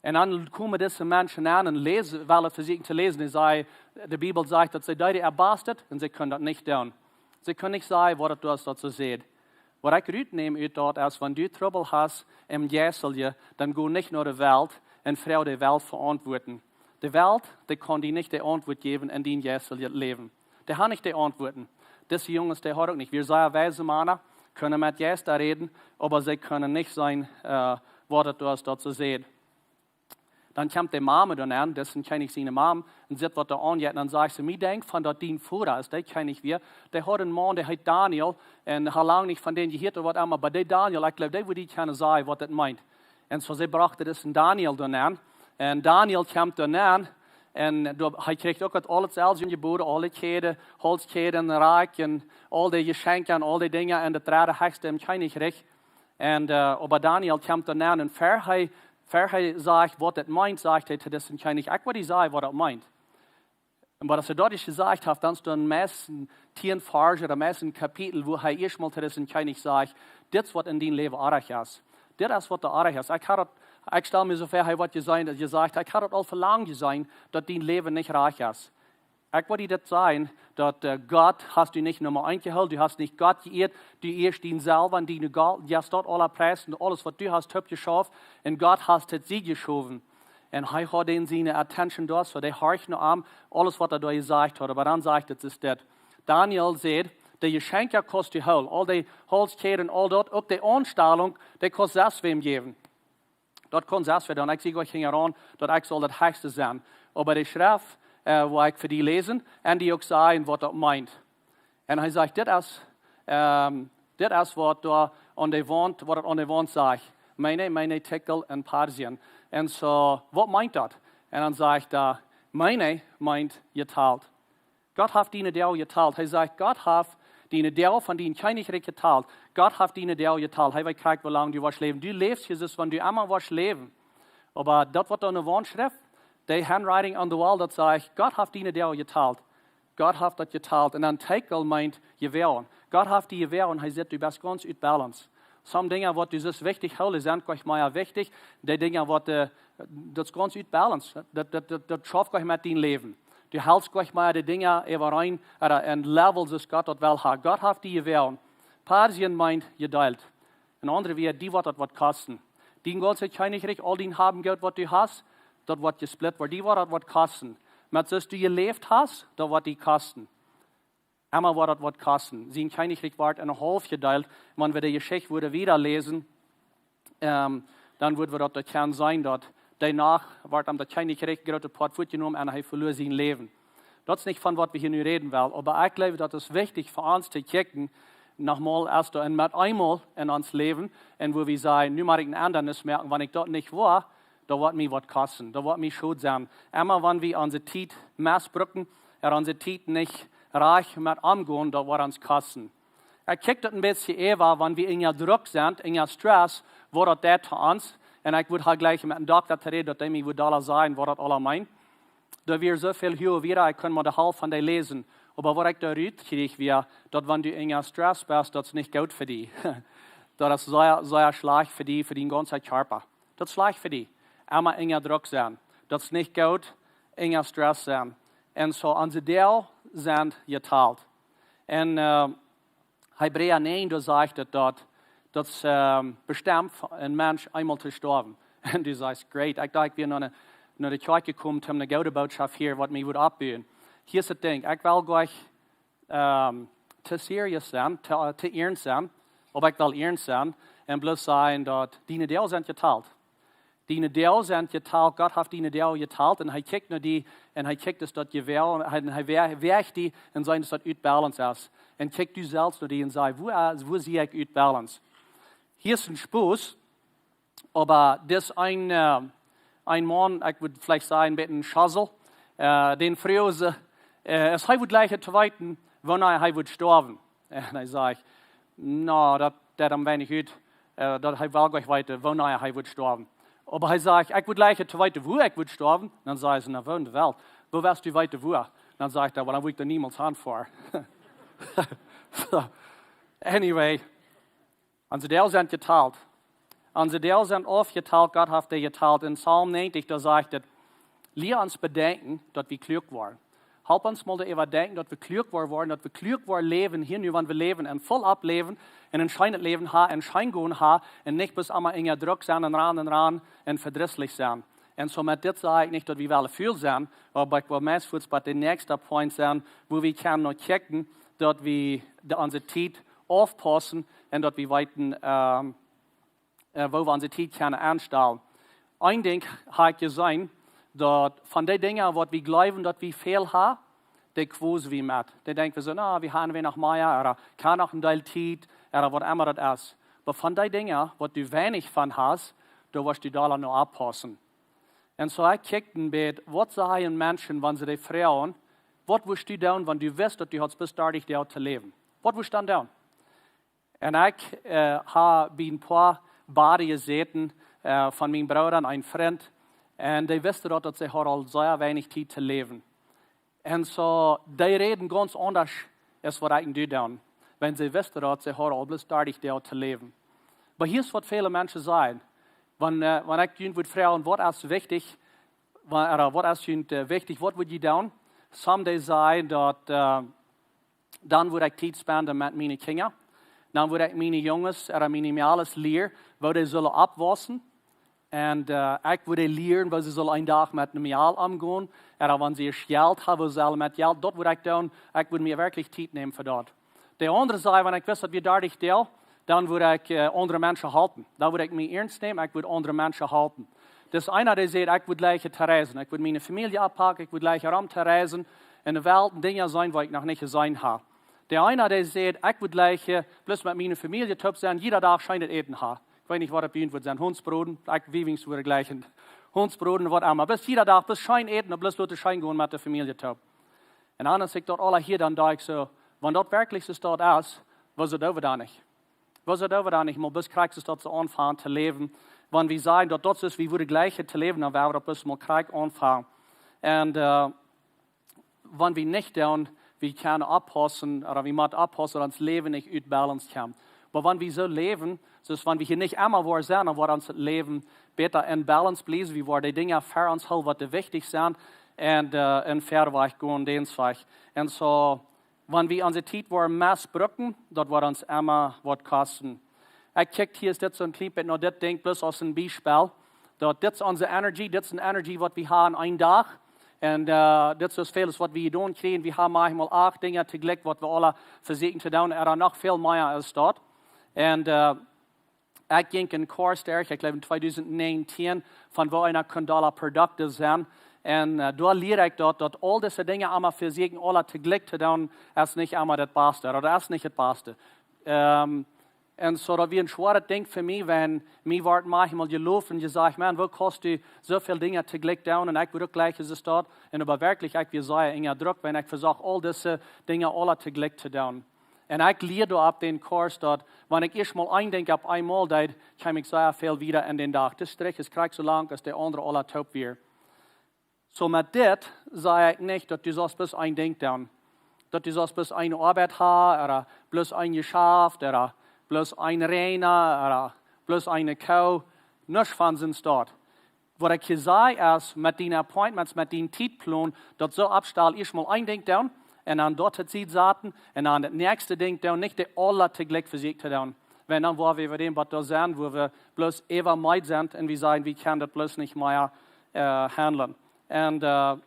Un dan komen dise Menschen aun un läsen, wellen vesieekjen to läsen. Dee säd, de Bibel sajcht, daut see deeden äa Bastet un see kunnen daut nich doonen. See kunnen nich sajen, waut daut es, daut see säd. Waut ekj rutnäm ut daut es, wan du Trubbel hast em Jeisteljen, dan go nich no de Welt un froag de Welt fa Auntwuaten. De Welt, dee kaun die nich de Auntwuat jäwen en dien jeisteljet Läwen. Dee haben nich de Auntwuaten. Dise Junges, dee hauden uk nich. Wia sea weise Mana, kunnen met Jeista räden, oba see kunnen nich seenen, äh, waut daut es, daut see säd. Dan kjemt de Mame doa aun, daut es een Kjennich siene Mam, un sitt, waut doa aunjeit. Un dan sajcht see: "Mie denkjt von daut dien Voda es, dee Kjennich wia, dee haud een Maun, dee heet Daniel, un hee haud lang nich von dän jehieet ooda waut emma, oba dee Daniel, ekj jleew, dee wudd die kjennen sajen, waut daut meent." Un soo see brochten disen Daniel doa aun. Un Daniel kjemt doa aun, un doa, hee kjrieech uk daut aules selfst enjebooden, aule Kjäden, Holskjäden, Rikj un aul dee Jeschenkja un aul dee Dinja un daut dredde hechste em Kjennichrikj. Un, äh, oba Daniel kjemt doa aun un ver hee, ver hee sajcht, waut daut meent, sajcht hee to disen Kjennich: "Ekj woa die sajen, waut daut meent." Un waut hee doa jesajcht haft, dan es doa meist een tieen Varsch ooda meist een Kapitel, wua hee ieescht mol to disen Kjennich sajcht: "Dit es, waut en dien Läwen oajch es. Dit es, waut doa oajch es." Ekj haud daut, ekj stal mie soo väa, hee woat jesajcht, jesajcht, ekj haud daut aul fa lang jeseenen, daut dien Läwen nich rajcht es. Ekj woa die daut sajen, daut, äh, Gott hast du nich Numma eent jehoolen, du hast nich Gott jeieet, du ieescht die selfst un diene Gott, du hast daut aula Pries un aules, waut du hast, oppjeschauft, un Gott hast daut Sied jeschowen. Un hee haud en siene attention doa, soo dee horcht no am, aules, waut hee doa jesajcht haud. Oba dan sajcht et, es dit: Daniel säd: "De Jeschenkja kaust du hoolen, aul dee Holskjäden, aul daut, uk de Aunstalunk, dee kaust selfst wäm jäwen. Daut kaun selfst wäa doonen. Ekj sie goanich hinjaraun, daut ekj saul daut hechste sennen. Oba de Schreft, äh, woa ekj fa die läsen, un die uk sajen, waut daut meent." Un hee sajcht: "Dit es, ähm, dit es, waut doa aun de Waunt, waut daut aun de Waunt sajcht: Mene, mene, Tekel un Parsia." Un soo, waut meent daut? Un dan sajcht hee: "Mene meent jetolt. Gott haft diene Doag jetolt." Hee sajcht: "Gott haft diene Doag von dien Kjennichrikj jetolt. Gott haft diene Doag jetolt." Hee weet krakjt, woo lang du woascht läwen. Du läfst, Jesus, wan du emma woascht läwen. Oba daut, waut doa aun de Waunt schrift, de handwriting on the wall, daut sajcht: "Gott haft diene Doag jetolt. Gott haft daut jetolt." Un dan Tekel meent jewoagen. Gott haft die jewoagen, hee sajcht: "Du best gaunz ut balance." Some Dinja, waut du soo wichtich hoolen, sent goanich mea wichtich. Dee Dinja, waut, äh, daut es gaunz ut balance. Daut, daut, daut, daut schauft goanich met dien Läwen. Du helst goanich mea de Dinja äwareen, ooda een Level, soo aus Gott daut well haben. Gott haft die jewoagen. Parsia meent jedeelt. En aundre Wieed, die woat daut waut kosten. Dien gaunzet Kjennichrikj, aul dien Haben Goot, waut du hast, daut woat jesplitt woaren. Die woat daut waut kosten. Met soo aus du jeläft hast, daut woat die kosten. Emma woat daut waut kosten. Sien Kjennichrikj woat en haulf jedeelt. Wan wie de Jeschicht wudden wieda läsen, ähm, dan wudden wie daut, daut kaun sennen, daut doano woat am daut Kjennichrikj, groote Poat, wajchjenomen un hee veloa sien Läwen. Daut es nich von waut wie hia nu räden wellen, oba ekj jleew, daut es wichtich fa ons to kjikjen, nochmol aus doa un met eemol en ons Läwen, un wua wie sajen: "Nu mott ekj een Endanis moaken, wan ekj daut nich woa, daut woat mie waut kosten, daut woat mie Schod sennen." Emma wan wie onse Tiet mesbrucken, ooda onse Tiet nich rajcht met omgonen, daut woat ons kosten. Ekj kjikj daut een bät äwa, wan wie enn Druck sent, enn Stress, waut daut deit to ons. Un ekj wudd hia jlikj met een Dokta to räden, daut dee mie wudd aula sajen, waut daut aula meent. Doa wia soo väl hia wada, ekj kunn mau de Halft von dee läsen. Oba waut ekj doa rutkjrieech, wia, daut wan du enn Stress best, daut es nich goot fa die. Daut es sea, sea schlajcht fa die, fa dien gaunzen Kjarpa. Daut es schlajcht fa die. Emma enn Druck sennen. Daut es nich goot, enn Stress sennen. Un soo, onse Doag sent jetolt. Un, äh, Hebräa näajen, doa sajcht et daut, daut es, ähm, bestemt fa een Mensch eemol to stoawen. Un du sajchst: "Great, ekj docht, ekj wia no de, no de Kjoakj jekomen, om de goode Botschaft hia, waut mie wudd oppbuen." Hia es daut Dinkj, ekj well goanich, ähm, to serious sennen, to, to iernst sennen, oba ekj well iernst sennen, un bloos sajen, daut diene Doag sent jetolt. Diene Doag sent jetolt, Gott haft diene Doag jetolt, un hee kjikjt no die, un hee kjikjt, es daut jewoagen, un hee, hee wäa-, wäajt die, un seenen, es daut ut balance es. Un kjikj du selfst no die un saj: "Wua, wua sie ekj ut balance?" Hia es een Spos, oba dis een, äh, een Maun, ekj wudd veleicht sajen, een bät een Schosel, äh, dän fruagen see, äh, es hee wudd jlikj to weeten, wanea hee wudd stoawen. Un hee sajcht: "No, daut, daut am weinich ut, äh, daut hee well goanich weeten, wanea hee wudd stoawen." Oba hee sajcht: "Ekj wudd jlikj to weeten, wua ekj wudd stoawen." Dan sajen see: "No, woo enn de Welt? Woo west du weeten, wua?" Dan sajcht hee: "Well, dan wudd ekj doa niemols han foaren." So, anyway, onse Doag sent jetolt. Onse Doag sent aufjetalt, Gott haft dee jetalt. En Psalm näajentich, doa sajcht et: Lia ons bedenkjen, daut wie kluak woaren. Halp ons mol doaräwa denkjen, daut wie kluak woaren, daut wie kluak woaren läwen hia nu, wan wie läwen un voll oppläwen un een scheenet Läwen ha un scheen gonen ha un nich bloos emma en Druck sennen un ran un ran un vedrisslich sennen. Un soo met dit saj ekj nich, daut wie wellen ful sennen, oba ekj well meist fuaz bie dän näakjsten Punkt sennen, wua wie kjennen no kjikjen, daut wie de, onse Tiet aufpaussen un daut wie weeten, ähm, äh, woo wie onse Tiet kjennen aunstalen. Een Dinkj ha ekj jeseenen, daut von dee Dinja, waut wie jleewen, daut wie väl ha, dee kwosen wie met. Dee denkjen wie soo: "Na, wie haben weinich mea, ooda kaun noch een Deel Tiet, ooda waut emma daut es." Oba von dee Dinja, waut du weinich von hast, doa woascht du dolla no oppaussen. Un soo ekj kjikj een bät, waut sajen Menschen, wan see dee froagen: "Waut wurscht du doonen, wan du wist, daut du hast bloos dartich Doag to läwen? Waut wurscht du dan doonen?" Un ekj, äh, ha bie een poa Bade jesäten, äh, von mienen Brooda un een Frint. Un dee wisten daut, daut see hauden aul sea weinich Tiet to läwen. Un soo, dee räden gaunz aundasch aus waut ekj un du doonen. Wan see wisten daut, see hauden aul bloos dartich Doag to läwen. Oba hia es waut väle Menschen sajen. Wan, äh, wan ekj junt wudd froagen, waut es wichtich, wa-, ooda waut es junt, äh, wichtich, waut wudd jie doonen? Some dee sajen daut, äh, dan wudd ekj Tiet spenden met miene Kjinja. Dan wudd ekj miene Junges ooda miene Mejales lieren, woo dee sellen oppwaussen. Un, äh, ekj wudd dee lieren, woo see sellen een Dach met een Mejal omgonen. Ooda wan see Jelt haben, woo see sellen met Jelt. Daut wudd ekj doonen. Ekj wudd mie werkjlich Tiet nämen fa daut. De aundre säd, wan ekj wist, daut wia dartich Doag, dan wudd ekj, äh, aundre Menschen halpen. Dan wudd ekj mie ernst nämen, ekj wudd aundre Menschen halpen. Dis eena, dee säd, ekj wudd jlikjen to reisen. Ekj wudd miene Famielje oppakjen, ekj wudd jlikjen rom to reisen. En de Welt, Dinja seenen, waut ekj noch nich jeseenen ha. De eena, dee säd, ekj wudd jlikjen, äh, bloos met miene Famielje toop sennen, jieda Dach scheenet Äten haben. Ekj weet nich, waut daut bie junt wudd sennen, Hundsbroden, ekj, wie wiens wudd jlikjen, Hundsbroden, waut emma. Bloos jieda Dach, bloos scheen äten un bloos loten scheen gonen met de Famielje toop. Un aun sikj daut aula hia, dan docht ekj soo, wan daut werkjlich soo es, daut es, wuarom doo wie daut nich? Wuarom doo wie daut nich mol bloos krakjt soo, daut see aunfangen to läwen? Wan wie sajen, daut daut es, wie wudden jlikjen to läwen, dan woa wie daut bloos mol krakjt aunfangen. Un, äh, wan wie nich doonen, wie kjennen oppaussen, ooda wie motten oppaussen, daut ons Läwen nich ut balance kjemt. Oba wan wie soo läwen, soo aus wan wie hia nich emma woaren sennen, dan woat ons Läwen bäta en balance bliewen. Wie woaren de Dinja fa ons hoolen, waut dee wichtich sent, un, äh, un wieda wajch gonen, dän Wajch. Un soo, wan wie onse Tiet woaren missbrucken, daut woat ons emma waut kosten. Ekj kjikj hia, es dit soo een kjlien bät no dit Dinkj, bloos aus een Biespel. Daut dit es onse Energie, dit es een Energie, waut wie haben een Dach. Un, äh, dit es väl, waut wie jedonen kjrieen. Wie haben eenjemol acht Dinja toojlikj, waut wie aula vesieekjen to doonen. Ea noch väl mea es daut. Un, äh, ekj jinkj een Kurs derch, ekj jleew en tweedusent näajentieen, von woo eena kunn dolla productive sennen. Un, äh, doa lieed ekj daut, daut aul dise Dinja emma vesieekjen aula toojlikj to doonen, es nich emma daut baste, ooda es nich daut baste. Ähm, un soo daut wia een schwoaret Dinkj fa mie, wan mie woat eenjemol jeloft un jesajcht: "Maun, woo kaust du soo väl Dinja toojlikj doonen?" Un ekj wudd uk jlikj aus daut. Un oba werkjlich, ekj wia sea en Druck, wan ekj vesocht, aul dise Dinja aula toojlikj to doonen. Un ekj lieed doa opp dän Kurs daut, wan ekj ieescht mol een Dinkj opp eemol deed, kjeem ekj sea väl wieda en dän Dach. De Strich es krakjt soo lang aus de aundre aula toop wia. Soo met dit saj ekj nich, daut du saust bloos een Dinkj doonen. Daut du saust bloos eene Oabeit haben, ooda bloos een Jeschaft, ooda bloos een Reina, ooda bloos eene Koo. Nuscht von sien Staut. Waut ekj hia saj es, met diene appointments, met dien Tietplon, daut soo oppstalen, ieescht mol een Dinkj doonen, un dan daut to Sied saten, un dan daut näakjste Dinkj doonen, nich dee aula toojlikj vesieekjen to doonen. Wan dan woa wie äwa däm waut doa sennen, wua wie bloos äwameed sent, un wie sajen, wie kjennen daut bloos nich mea, äh, handlen. Un, äh,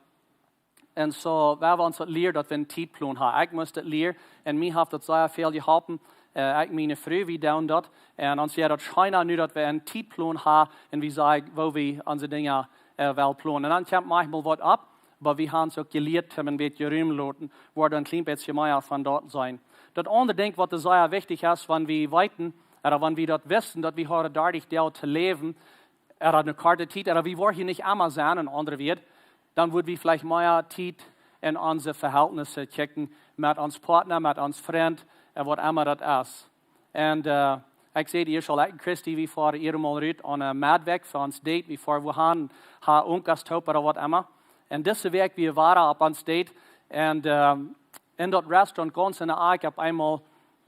un soo, wie haben ons daut lieed, daut wie een Tietplon haben. Ekj must daut lieren, un mie haft daut sea väl jeholpen. Äh, ekj, miene Fru, wie doonen daut. Un ons wia daut scheena nu, daut wie een Tietplon haben, un wie sajen, woo wie onse Dinja, äh, wellen plonen. Un dan kjemt eenjemol waut opp, oba wie haben ons uk jelieet, haben een bät Rum loten, woa wie een kjlien bät mea von daut seenen. Daut aundre Dinkj, waut sea wichtich es, wan wie weeten, ooda wan wie daut wisten, daut wie hauden dartich Doag to läwen, ooda eene korte Tiet, ooda wie woaren hia nich emma sennen, en aundre Wieed, dan wudd wie veleicht mea Tiet en onse Vehältnisse kjikjen met ons Partner, met ons Frint, un waut emma daut es. Un, äh, ekj säd ieescht aul, ekj un Christy, wie foaren eenjemol rut aun, äh, Medwajch fa ons Date, wie foaren wua han, ha Unkas toop ooda waut emma. Un dise Wäakj wia wie opp ons Date. Un, ähm, en daut Restaurant gaunz en de Akj opp eenmol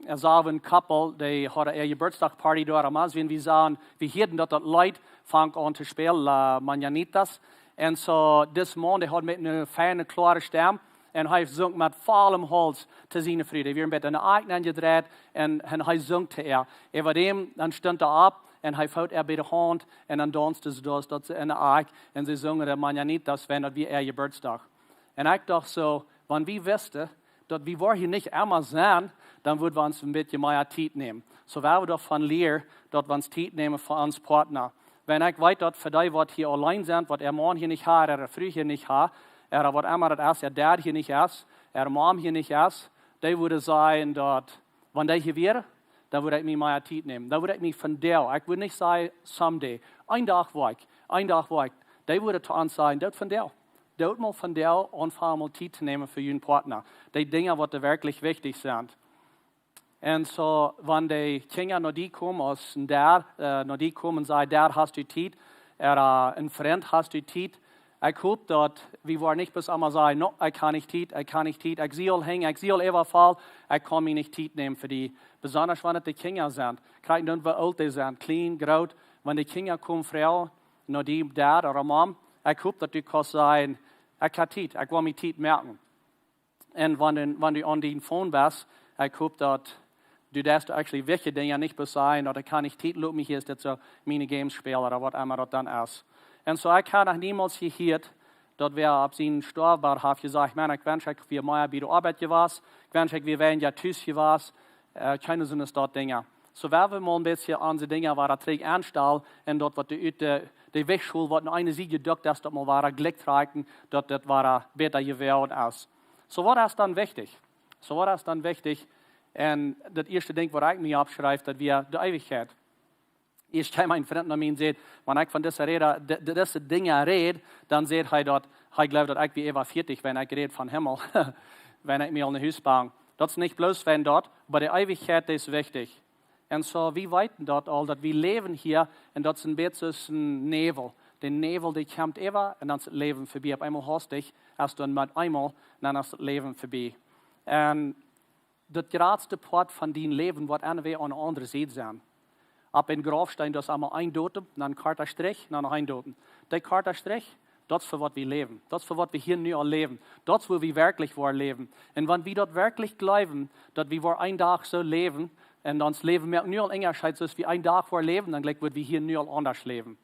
Soo een Koppel, dee hauden äa Jeburtsdachparty doa, un aus wie, wie sagen, wie hieeden daut, daut Leet funk aun to spälen, Las Mañanitas. Un soo, dis Maun, dee haud met eene feine, kloare Stemm, un hee sunk met vollem Hauls to siene Fru. Dee wia een bät enne Akj aunjedreit, un, un hee sunk to äa. Äwa däm, dan stunt hee opp, un hee foot äa bie de Haunt, un dan daunsten see doa, daut see enne Akj, un see sungen de Mañanitas, wiels daut wia äa Jeburtsdach. Un ekj docht soo, wan wie wisten, daut wie woaren hia nich emma sennen, dan wudden wie ons een bät mea Tiet nämen. Soo woa wie doavon lieren, daut wie ons Tiet nämen fa ons Partner. Wan ekj weet, daut fa dee, waut hia auleen sent, waut äa Maun hia nich haft, äare Fru hia nich haft, ooda waut emma daut es, äa Dad hia nich es, äare Mom hia nich es, dee wudden sajen daut, wan dee hia wieren, dan wudd ekj mie mea Tiet nämen. Dan wudd ekj mie vondoag, ekj wudd nich sajen someday, een Dach woa ekj, een Dach woa ekj. Dee wudden to ons sajen, doot vondoag. Doot mol vondoag aunfangen mol Tiet to nämen fa jun Partner. Dee Dinja, waut werkjlich wichtich sent. Un soo, wan de Kjinja no die komen, aus een Dad, äh, no die komen un sajen, Dad, hast du Tiet? Ooda, äh, een Frint, hast du Tiet? Ekj hop daut wie woaren nich bloos emma sajen, no, ekj hab nich Tiet, ekj hab nich Tiet, ekj sie aul hinjen, ekj sie aul äwavoll, ekj kaun mie nich Tiet nämen fa die. Besonda wan et de Kjinja sent. Krakjt dan, woo oolt dee sent, kjlien, groot. Wan de Kjinja komen froagen no die, Dad ooda Mom, ekj hop daut du kaust sajen, ekj hab Tiet, ekj well mie Tiet moaken. Un wan du, wan du aun dien Phone best, ekj hop daut du deist actually wichtje Dinja, nich bloos sajen, daut ekj hab nich Tiet, lot mie hia, es dit soo, miene Games spälen ooda waut emma daut dan es. Un soo, ekj hab noch niemols jehieet, daut wäa opp sien Stoafbad haft jesajcht, Maun, ekj wensch, ekj wia mea bie de Oabeit jewast, ekj wensch, ekj wia weinja tus jewast, äh, kjeene Sind es daut Dinja. Soo, woa wie mol een bät aun dee Dinja wada trigj aunstalen un daut, waut de, ut de, de Wajchschull, waut no eene Sied jedukt es, daut mol wada jlikj trakjen, daut daut wada bäta jeworden es. Soo, waut es dan wichtich? Soo, waut es dan wichtich? Un daut ieeschte Dinkj, waut ekj mie oppschriew, daut wia de Eewichkjeit. Ieescht kjeem een Frint no mie un säd, wan ekj von dise Räd, de, de, dise Dinja räd, dan säd hee daut, hee jleeft daut ekj wia äwa vieetich, wan ekj räd von Himmel, wan ekj mie aul no Hus bang. Daut es nich bloos wan daut, oba de Eewichkjeit es wichtich. Un soo, wie weeten daut aul, daut wie läwen hia, un daut es een bät soo aus een Näwel. De Näwel, dee kjemt äwa, un dan es daut Läwen verbie. Opp eemol hast du, aus du met eemol, dan es daut Läwen verbie. Un daut jratste Poat von dien Läwen woat aun de, aun de aundre Sied sennen. Opp een Graufsteen, daut es emma een Datum, dan een korta Strich, dan noch een Datum. De korta Strich, daut es fa waut wie läwen. Daut es fa waut wie hia nu aul läwen. Daut es woo wie werkjlich woaren läwen. Un wan wie daut werkjlich jleewen, daut wie woaren een Dach soo läwen, un ons Läwen moakt nu aul Unjascheet, soo aus wie een Dach woaren läwen, dan jlikj wudd wie hia nu aul aundasch läwen.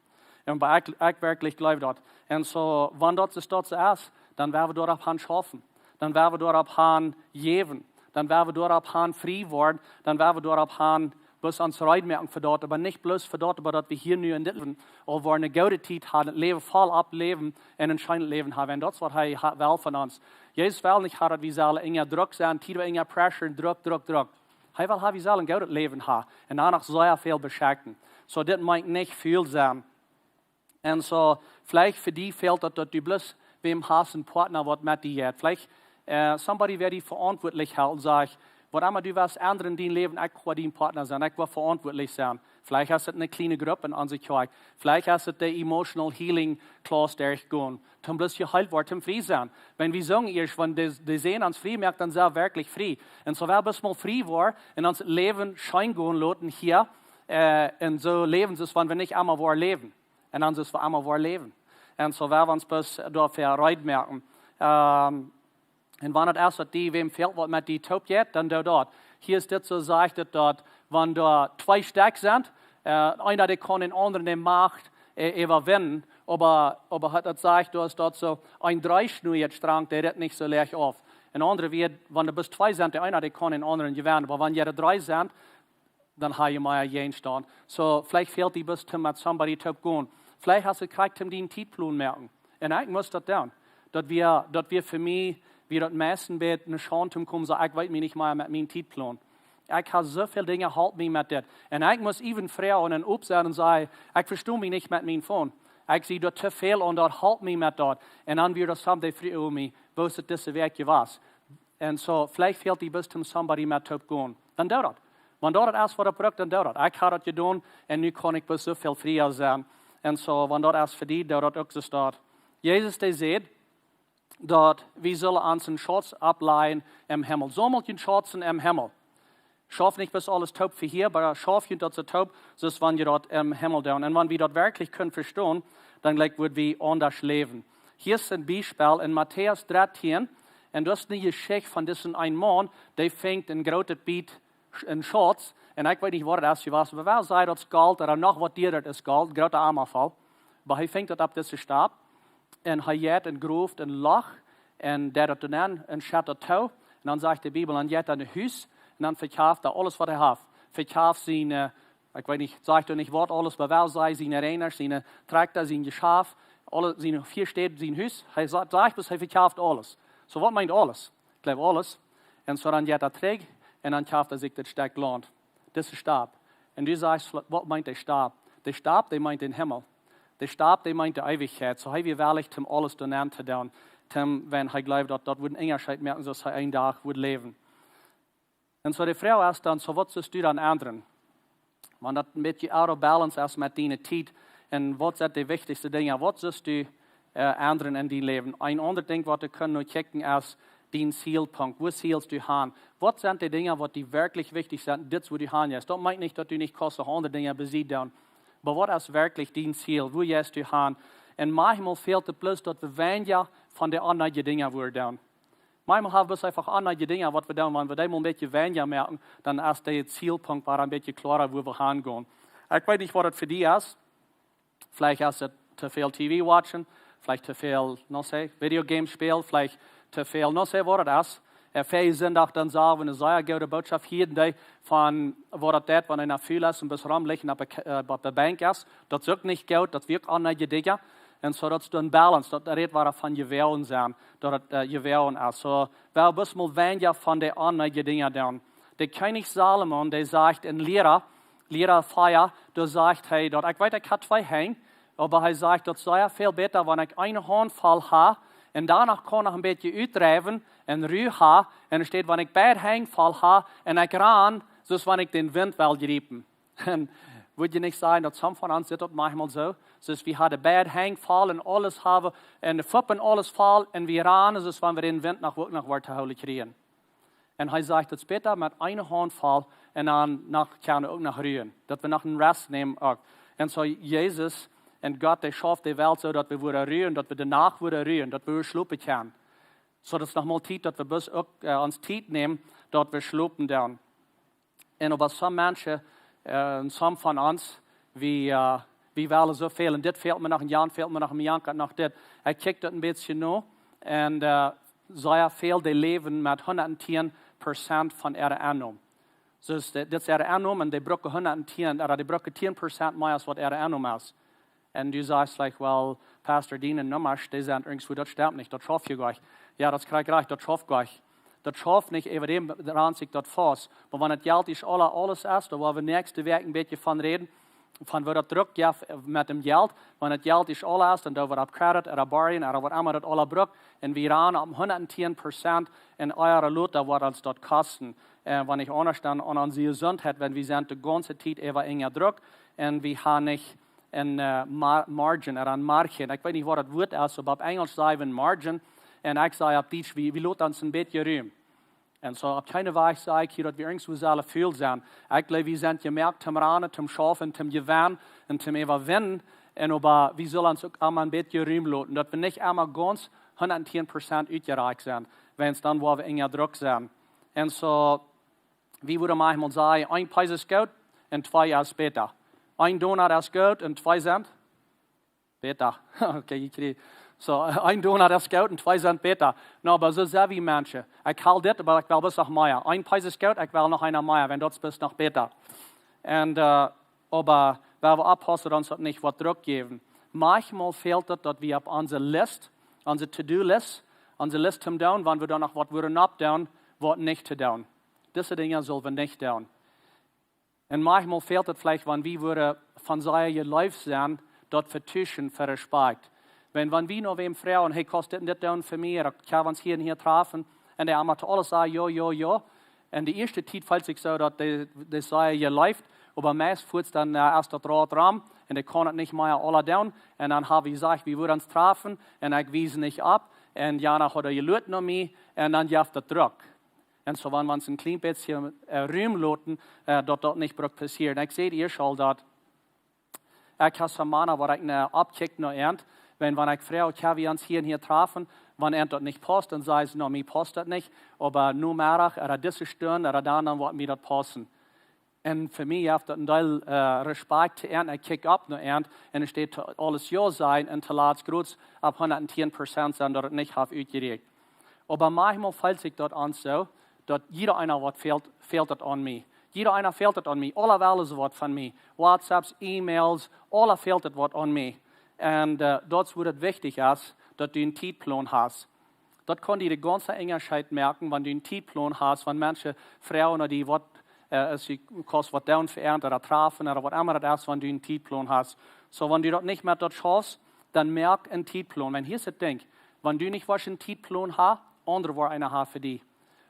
Un oba ekj, ekj werkjlich jleew daut. Un soo, wan daut es, daut soo es, dan woa wie doaropp han schaufen. Dan woa wie doaropp han jäwen. Dan woa wie doaropp han frie woaren. Dan woa wie doaropp han bloos ons reed moaken fa daut. Oba nich bloos fa daut, oba daut wie hia nu en dit Läwen aul woaren eene goode Tiet haben, daut Läwen voll opp läwen un een scheenet Läwen haben. Un daut es waut hee ha-, well von ons. Jesus well nich haben, daut wie sellen unja Druck sennen, Tiet unja pressure, Druck, Druck, Druck. Hee well haben, wie sellen een goodet Läwen haben. Un dan noch sea väl beschekjen. Soo, dit meent nich väl sennen. Un soo, veleicht fa die fält daut, daut du bloos wäm hast, een Partner, waut met die jeit. Veleicht, äh, somebody, wäa die veauntwuatlich helt un sajcht, waut emma du west endren en dien Läwen, ekj woa dien Partner sennen, ekj woa veauntwuatlich sennen. Veleicht es et eene kjliene Grupp en onse Kjoakj. Veleicht es et de emotional healing class, dee ekj go. Toom bloos jeheelt woaren, toom frie sennen. Wan wie soo ieescht, wan de, de Sän ons frie moakt, dan sent wie werkjlich frie. Un soo woa wie bloos mol frie woaren un ons Läwen scheen gonen loten hia, äh, un soo läwen soo aus wan wie nich emma woaren läwen. Un dan soo aus wie emma woaren läwen. Un soo woa wie ons bloos doafäa reed moaken. Ähm, un wan et es, daut die, wäm fält, waut met die toop jeit, dan doo daut. Hia es dit soo, sajcht et daut, wan doa twee Stekj sent, äh, eena, dee kaun dän aundren de Macht, äh, äwawinnen, oba, oba haft daut, sajcht, du hast daut soo, een Dreeschnua jeit strank, dee ret nich soo leicht auf. En aundre Wieed, wan doa bloos twee sent, de eena, dee kaun dän aundren jewennen, oba wan doa dree sent, dan ha jie mea Jäajenstaunt. Soo, veleicht fält die bloos toom met somebody toop gonen. Veleicht hast du krakjt toom dienen Tietplon moaken. Un ekj must daut doonen. Daut wia, daut wia fa mie, wia daut meist een bät eene Schaund toom komen, soo, ekj weet mie nich mea met mienen Tietplon. Ekj hab soo väl Dinja, halpt mie met dit. Un ekj must even froagen un opp sennen un sajen, ekj vesto mie nich met mienen Phone. Ekj sie doa too väl aun, daut halpt mie met daut. Un dan wia daut somebody froag mie, woo es et dise Wäakj jewast? Un soo, veleicht fält die bloos toom somebody met toop gonen. Dan doo daut. Wan daut es, waut et brukt, dan doo daut. Ekj hab daut jedonen un nu kaun ekj bloos soo väl friea sennen. Un soo, wan daut es fa die, doo daut uk soo. Jesus, dee säd, daut wie sellen onsen Schauz oplajen em Himmel. Saumelt june Schauzen em Himmel. Schauft nich bloos aules toop fa hia, oba schauft junt daut soo toop, soo aus wan jie daut em Himmel doonen. Un wan wie daut werkjlich kunnen vestonen, dan jlikj wudd wie aundasch läwen. Hia es een Biespel en Matäus dartieen, un daut es eene Jeschicht von disen eenen Maun, dee finjt een grootet Biet Sch-, een Schauz. Un ekj weet nich waut daut es jewast, oba wie sajen daut es Golt, ooda noch waut dieeda es Golt, groota Amafal. Oba hee finjt daut opp dise Stap. Un hee jeit un groft een Loch un deit daut dan en un schett daut too. Un dan sajcht de Bibel, dan jeit hee no Hus un dan vekjeft hee aules waut hee haft. Vekjeft siene, ekj weet nich, sajcht hee nich waut aules, oba well sajen, siene Reiners, siene Trakjta, sien Jeschaft, aule, siene vea Städ, sien Hus. Hee sa-, sajcht bloos, hee vekjeft aules. Soo, waut meent aules? Ekj jleew aules. Un soo dan jeit hee trigj un dan kjeft hee sikj daut Stekj Launt. Dise Stap. Un du sajchst, waut meent de Stap? De Stap, dee meent dän Himmel. De Stap, dee meent de Eewichkjeit. Soo hee wia wellich, om aules doanenn to doonen. Om, wan hee jleewd, daut daut wudd een Unjascheet moaken, soo aus hee een Dach wudd läwen. Un soo de Froag es dan, soo waut sust du dan endren? Wan daut een bät out of balance es met diene Tiet. Un waut sent de wichtichste Dinja? Waut sust du, äh, endren en dien Läwen? Een aundret Dinkj, waut wie kjennen nu checken, es dien Zielpunkt. Wua zielst du han? Waut sent de Dinja, waut die werkjlich wichtich sent? Dit es, wua du han jeist. Daut meent nich, daut du nich kaust noch aundre Dinja bie Sied doonen. Oba waut es werkjlich dien Ziel? Wua jeist du han? Un maunchmol fält et bloos, daut wie weinja von de aundre Dinja wudden doonen. Maunchmol hab wie eefach aundre Dinja, waut wie doonen, wan wie dee mol een bät weinja moaken, dan es de Zielpunkt wada een bät kloara, wua wie han gonen. Ekj weet nich, waut et fa die es. Veleicht es et too väl T V watchen, veleicht too väl, no sé, Videogames spälen, veleicht too väl, no sé, waut et es. Un väaje Sindach dan saj wie eene sea goode Bootschoft hia, dee von waut et deit, wan eena ful es un bloos romlicht opp de K-, äh, opp de Bankj es. Daut es uk nich goot, daut wie uk aundre Dinja. Un soo daut es dan balance, daut rät wada von jewonen sennen, daut et, äh, jewonen es. Soo, well bloos mol weinja von de aundre Dinja doonen. De Kjennich Salomo, dee sajcht en Liera, Liera vea, doa sajcht hee daut, ekj weet, ekj hab twee Henj, oba hee sajcht, daut es sea väl bäta, wan ekj eene Haunt voll hab, un doano kaun noch een bät utdriewen, un Ru hab, un doa steit, wan ekj beid Henj voll hab, un ekj ran, soo aus wan ekj dän Wint well jriepen. Un wudd jie nich sajen, daut some von ons sitt daut maunchmol soo? Soo aus wie haben beid Henj voll un aules haben, un de Fuppen aules voll, un wie ranen, soo aus wan wie dän Wint noch, uk noch waut to hoolen kjrieen. Un hee sajcht, daut es bäta met eene Haunt voll un dan noch kjennen uk noch ruen. Daut wie noch een Rest nämen uk. Un soo Jesus un Gott, dee schauft de Welt soo, daut wie wudden ruen, daut wie de Nacht wudden ruen, daut wie schlopen kjennen. Soo daut es noch mol Tiet, daut wie bloos uk, äh, ons Tiet nämen, daut wie schlopen doonen. Un oba some Menschen, äh, un some von ons, wie, äh, wie wellen soo väl, un dit fält mie noch, un jan fält mie noch, un jan kaun noch dit. Ekj kjikj daut een bät no, un, äh, sea väl, dee läwen met hundat tieen Prozent von äare Ennom. Soo es de-, dit es äare Ennom, un dee brucken hundat tieen, ooda dee brucken tieen Prozent mea aus waut äare Ennom es. Un du sajchst veleicht, well, Pastor, diene Nummasch, dee sent irjentwua, daut stemt nich, daut schauft je goanich. Jo, daut es krakjt rajcht, daut schauft goanich. Daut schauft nich, äwa däm rant sikj daut faust. Oba wan et Jelt es aula, aules es, doa woa wie näakjste Wäakj een bät von räden, von woo daut Druck jeft met däm Jelt. Wan et Jelt es aula es, dan doo wie opp Credit, ooda borjen, ooda waut emma daut aula brukt. Un wie ranen opp hundat tieen Prozent un ea ooda lota woat ons daut kosten. Un wan ekj aundasch dan aun onse Jesuntheit, wan wie sent de gaunze Tiet äwa unja Druck un wie haben nich een, äh, Mar-, Margin, ooda een Margin. Ekj weet nich, waut daut Wuat es, oba opp Enjlisch saj wie margin. Un ekj saj opp Dietsch, wie, wie loten ons een bät Rum. Un soo opp kjeene Wies saj ekj hia, daut wie irjentwua sellen ful sennen. Ekj jleew, wie sent jemoakt toom ranen, toom schaufen, toom jewennen un toom äwawinnen. Un oba wie sellen ons uk emma een bät Rum loten, daut wie nich emma gaunz hundat tieen Prozent utjerakjt sent. Wiels dan woa wie unja Druck sennen. Un soo, wie wudden maunchmol sajen, een Peso es goot un twee es bäta. Een Dollar es goot un twee Cent bäta. Okay, jie kjrieen. Soo, een Dollar es goot un twee Cent bäta. No, oba soo sent wie Menschen. Ekj haud dit, oba ekj well bloos noch mea. Een Peso es goot, ekj well noch eena mea, wan daut es bloos noch bäta. Un, äh, oba wie wellen oppaussen, daut ons daut nich woat Druck jäwen. Maunchmol fält et, daut wie opp onse List, onse To-do-List, onse List toom doonen, wan wie dan noch waut wudden oppdoonen, waut nich to doonen. Dise Dinja sell wie nich doonen. Un maunchmol fält et veleicht, wan wie wudden von sea jeleeft sennen, daut vetuschen fa Respakjt. Wan, wan wie no wäm froagen, hey, kaust dit un dit doonen fa mie, ooda kjenn wie ons hia un hia trafen, un dee emma to aules sajcht, jo, jo, jo. Un de ieeschte Tiet felt sikj soo, daut dee, dee sea jeleeft, oba meist foats dan, äh, es daut Rad rom, un dee kaun et nich mea aula doonen, un dan hab wie jesajcht, wie wudden ons trafen, un ekj wies nich opp, un jana haud jeluat no mie, un dan jeft et Druck. Un soo, wan wie ons een kjlien bät, äh, Rum loten, äh, daut daut nich brukt passieren. Ekj säd ieescht aul daut, ekj hab soone Mana, waut ekj no oppkjikj no an. Wan, wan ekj froag, kjenn wie ons hia un hia trafen, wan an daut nich pausst, dan sajen see, no, mie pausst daut nich. Oba nomedach, ooda dise Stund, ooda dan, dan woat mie daut paussen. Un fa mie jeft daut een Deel, äh, Respakjt to an. Ekj kjikj opp no an un et steit aules jo sennen un to latst groots opp hundat tieen Prozent sennen, daut et nich haft utjerakjent. Oba maunchmol fält sikj daut aun soo, daut jieda eena waut fält, fält daut aun mie. Jieda eena fält daut aun mie. Aula wellen see waut von mie. WhatsApps, E-Mails, aula fält daut waut aun mie. Un, äh, daut es wua et wichtich es, daut du een Tietplan hast. Daut kaun die de gaunze Enjascheet moaken, wan du een Tietplan hast, wan Menschen froagen no die waut, äh, es die kost waut doonen fa an, ooda trafen, ooda waut emma daut es, wan du een Tietplan hast. Soo, wan du daut nich met daut schaufst, dan moak een Tietplan. Wan hia es daut Dinkj, wan du nich woascht een Tietplan haben, aundre woaren eenen haben fa die.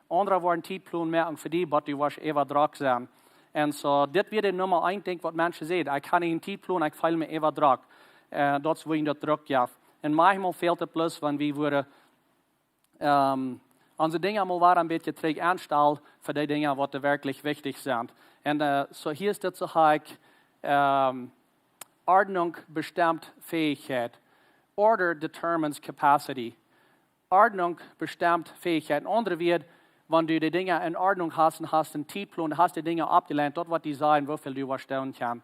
Aundre woaren een Tietplan moaken fa die, waut du woascht äwadrock sennen. Un soo, dit wia de Numma eent Dinkj waut Menschen säden. Ekj hab nich een Tietplan, ekj feel mie äwadrock. Äh, daut es wua daut Drock jeft. Un maunchmol fält et bloos, wan wie woaren, ähm, onse Dinja mol wada een bät trigj aunstalen fa dee Dinja waut werkjlich wichtich sent. Un, äh, soo hia es dit soo hak, ähm, Ordnung bestemt Fähigkeit. Order determines capacity. Ordnung bestemt Fähigkeit. Een aundret Wuat, wan du de Dinja en Ordnung hast un hast een Tietplan, hast de Dinja aufjelajent, daut woat die sajen, woo väl du woascht doonen kjennen.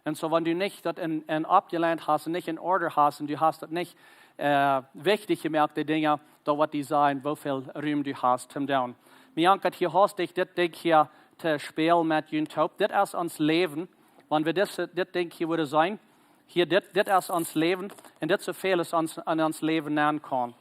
Un soo, wan du nich daut en, en aufjelajent hast un nich en Order hast un du hast daut nich, äh, wichtich jemoakt, de Dinja, daut woat die sajen, woo väl Rum du hast toom doonen. Mie jankat hia haustich dit Dinkj hia to spälen met junt toop. Dit es ons Läwen. Wan wie dit, dit Dinkj hia wudden seenen, hia dit, dit es ons Läwen. Un dit es soo väl aus ons, en ons Läwen nenn kaun.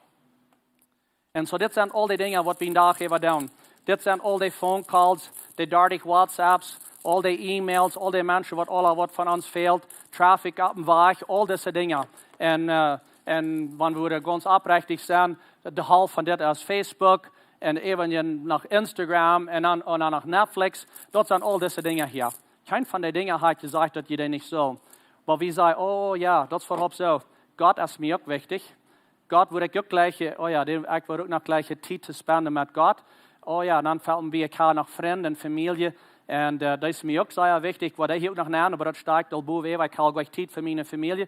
Un soo, dit sent aul dee Dinja waut wie een Dach äwa doonen. Dit sent aul dee Phone Calls, dee dartich WhatsApps, aul dee E-Mails, aul dee Menschen waut aula waut von ons fält, Traffic opp dän Wajch, aul dise Dinja. Un, äh, un wan wie gaunz oprechtich sent, de Halft von dit es Facebook un äwent noch Instagram un dan, un dan noch Netflix. Daut sent aul dise Dinja hia. Kjeen von dee Dinja haft jesajcht daut jie dee nich sellen. Oba wie sajen, oh jo, daut es äwahaupt soo. Gott es mie uk wichtich. Gott wudd ekj uk jlikj, oh jo, dän, ekj wudd uk noch jlikj Tiet to spenden met Gott. Oh jo, dan fält mie, ekj hab noch Frind un Famielje. Un, äh, daut es mie uk sea wichtich, waut ekj hia uk noch nenn, oba daut steit aul bowen, ekj hab jlikj Tiet fa miene Famielje.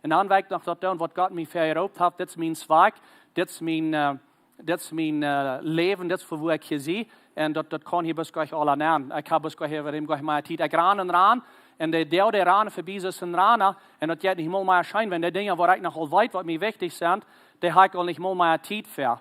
Un dan well ekj noch daut doonen waut Gott mie fa jeroopt haft. Dit es mien Zwakj, dit es mien, äh, dit es mien, äh, Läwen, dit es fa wua ekj hia sie. Un daut, daut kaun hia bloos jlikj aula nenn. Ekj hab bloos jlikj äwa däm jlikj mea Tiet. Ekj ran un ran. Un dee, dee, dee ranen verbie, soo aus een Rana. Un daut jeit nich mol mea scheen, wan dee Dinja, wua ekj noch aul weet, waut mie wichtich sent, dee hab ekj aul nich mol mea Tiet fa.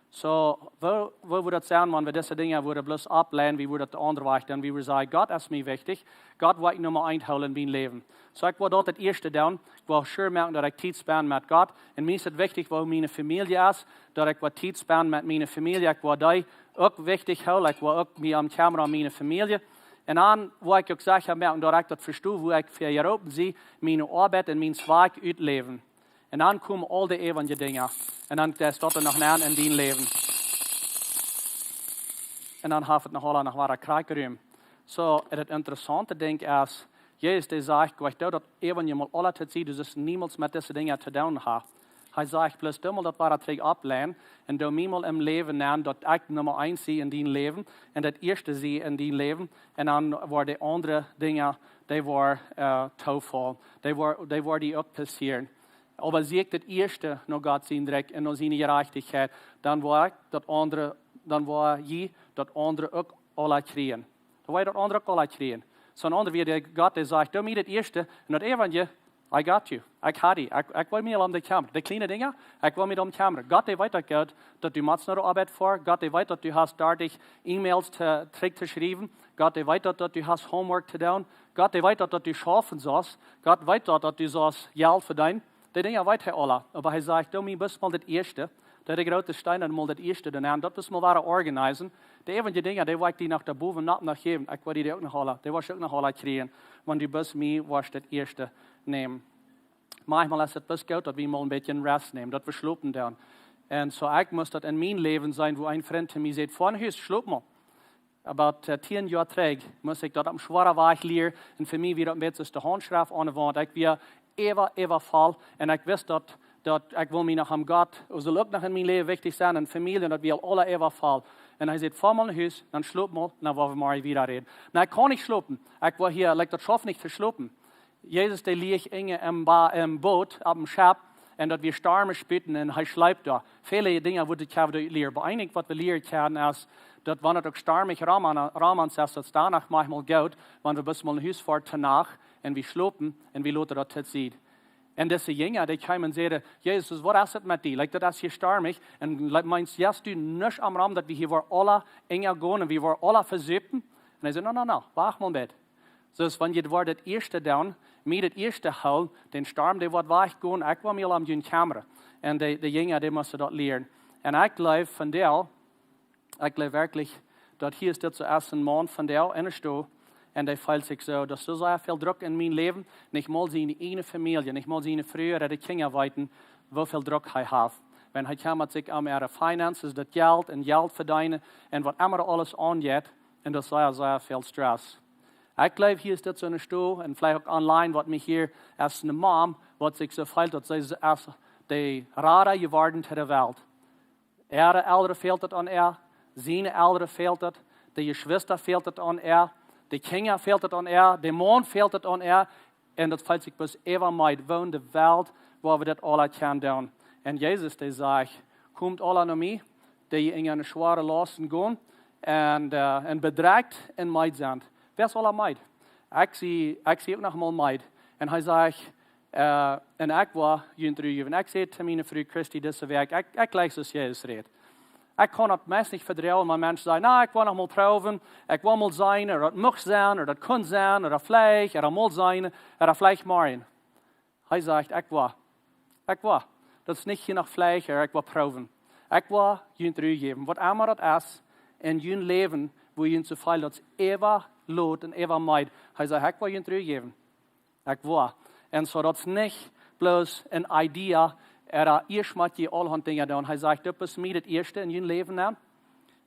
Soo, woo, woo wudd daut sennen, wan wie dise Dinja wudden bloos aufläden, wie wudden daut aundre Wajch doonen, wie wudden sajen, Gott es mie wichtich, Gott well ekj Numma eent hoolen en mien Läwen. Soo, ekj well daut daut ieeschte doonen, ekj well sure moaken daut ekj Tiet spend met Gott. Un mie es et wichtich, woo miene Famielje es, daut ekj well Tiet spend met miene Famielje, ekj well dee uk wichtich hoolen, ekj well uk mie aun kjemren aun miene Famielje. Un dan well ekj uk secha moaken daut ekj daut vesto, wua ekj fa jeroopen sie, miene Oabeit un mien Zwakj utläwen. Un dan komen aul dee äwentje Dinja. Un dan es daut noch nenn en dien Läwen. Un dan haft et noch aula noch wada krakjt Rum. Soo, daut interessaunte Dinkj es, Jesus, dee sajcht, ekj doo daut äwentje mol aula to sie, du sust niemols met dise Dinja to doonen haben. Hee sajcht, bloos doo mol daut wada trigj aufläden un doo mie mol em Läwen nenn, daut ekj Numma eent sie en dien Läwen un daut ieeschte sie en dien Läwen. Un dan woaren dee aundre Dinja, dee woaren, äh, toofaulen. Dee woaren, dee woaren die uk passieren. Oba sieekjt daut ieeschte no Gott sien Rikj un no siene Jerajchtichkjeit, dan woa ekj daut aundre, dan woa jie daut aundre uk aula kjrieen. Dan woa jie daut aundre uk aula kjrieen. Soo een aundret Wuat, dee Gott, dee sajcht, doo mie daut ieeschte un daut äwentje, I got you. Ekj hab die. Ekj, ekj well mie aul om die kjemren. Dee kjliene Dinja, ekj well mie doarom kjemren. Gott, dee weet daut goot, daut du motst no de Oabeit foaren. Gott, dee weet daut du hast dartich E-Mails to, trigj to schriewen. Gott, dee weet daut, daut du hast Homework to doonen. Gott, dee weet daut, daut du schaufen sust. Gott weet daut, daut du sust Jelt vedeenen. Dee Dinja weet hee aula. Oba hee sajcht, doo mie bloos mol daut ieeschte. Doo de groote Steen mol daut ieeschte doonen. Daut mol wada organisieren. Dee äwentje Dinja, dee woa ekj die noch doa bowen noch, noch jäwen. Ekj woa die dee uk noch aula, dee woascht uk noch aula kjrieen, wan du bloos mie woascht daut ieeschte nämen. Maunchmol es et bloos goot, daut wie mol een bät Rest nämen, daut wie schlopen doonen. Un soo, ekj must daut en mien Läwen seenen, wua een Frint to mie säd, von Hus, schlop mol. About, äh, tieen Joa trigj must ekj daut opp een schwoaren Wajch lieren. Un fa mie wia daut een bät soo aus de Haundschreft aun de Waunt. Ekj wia äwa, äwafoll. Un ekj wist daut, daut ekj well mie noch om Gott, daut saul uk noch en mien Läwen wichtich sennen, un Famielje, un daut wia aul aula äwafoll. Un hee säd: "Foa mol no Hus, dan schlop mol, dan woa wie morjen wieda räden." "Na, ekj kaun nich schlopen. Ekj woa hia, like, daut schauft nich to schlopen." Jesus, dee lieech enja em, Ba- em Boot, opp em Schepp, un daut wia stormisch buten un hee schleep doa. Väle Dinja, waut ekj hab doa jelieet. Oba een Dinkj, waut wie lieren kjennen, es, daut wan et uk stormisch rom aun, rom aun es, daut es doano mau mol goot, wan wie bloos mol no Hus foaren, to Nacht, un wie schlopen, un wie loten daut to Sied. Un dise Jinja, dee kjeemen un säden: "Jesus, waut es et met die? Like, daut es hia stormisch. Un, like, meenst, hast du nuscht aum Rom, daut wie hia woaren aula enja gonen un wie woaren aula vesupen?" Un hee säd: "No, no, no, wacht mol met. Soo, wan jie woaren daut ieeschte doonen, mie daut ieeschte hoolen, dän Storm, dee woat wajchgonen, ekj woa mie aul om junt kjemmren." Un de, de Jinja, dee musten daut lieren. Un ekj jleew, vondoag, ekj jleew werkjlich, daut hia es dit soo aus een Maun vondoag enne Stow, un dee feelt sikj soo, daut es soo väl Druck en mien Läwen, nich mol siene ieejne Famielje, nich mol siene Fru ooda de Kjinja weeten, woo väl Druck hee haft. Wan hee kjemmert sikj om äare finances, daut Jelt un Jelt vedeenen un waut emma aules aunjeit, un daut es sea, sea väl Stress. Ekj jleew, hia es dit soo enne Stow, un veleicht uk online, waut mie hia aus eene Mom, waut sikj soo feelt, daut see aus de Rada jeworden to de Welt. Äare Elren fält et aun äa, siene Elren fält et, de Jeschwista fält et aun äa, de Kjinja fält et aun äa, de Maun fält et aun äa, un daut feelt sikj bloos äwa meed, woo enne Welt, wua wie daut aula kjennen doonen. Un Jesus, dee sajcht: "Komt aula no mie, dee jie enja schwoare Lausten gonen, un, äh, un bedrekjt un meed sent." Wäa es aula meed? Ekj sie, ekj sie uk noch mol meed. Un hee sajcht, äh, "Un ekj woa junt Ru jäwen." Ekj säd to miene Fru Christy dise Wäakj, ekj, ekj jlikj soo aus Jesus rät. Ekj kaun daut meist nich vedroagen, wan Menschen sajen: "Na, ekj woa noch mol proowen, ekj woa mol seenen, ooda daut mucht sennen, ooda daut kunn sennen, ooda veleicht, ooda mol seenen, ooda veleicht morjen." Hee sajcht: "Ekj woa. Ekj woa. Daut es nich hia noch veleicht, ooda ekj woa proowen. Ekj woa junt Ru jäwen." Waut emma daut es en jun Läwen, wua jie soo feelen, daut es äwa lot un äwa meed. Hee sajcht: "Ekj woa junt Ru jäwen. Ekj woa." Un soo, daut es nich bloos een Idee, ooda ieescht mott jie aulahaunt Dinja doonen. Hee sajcht: "Dit es mie daut ieeschte en jun Läwen dan.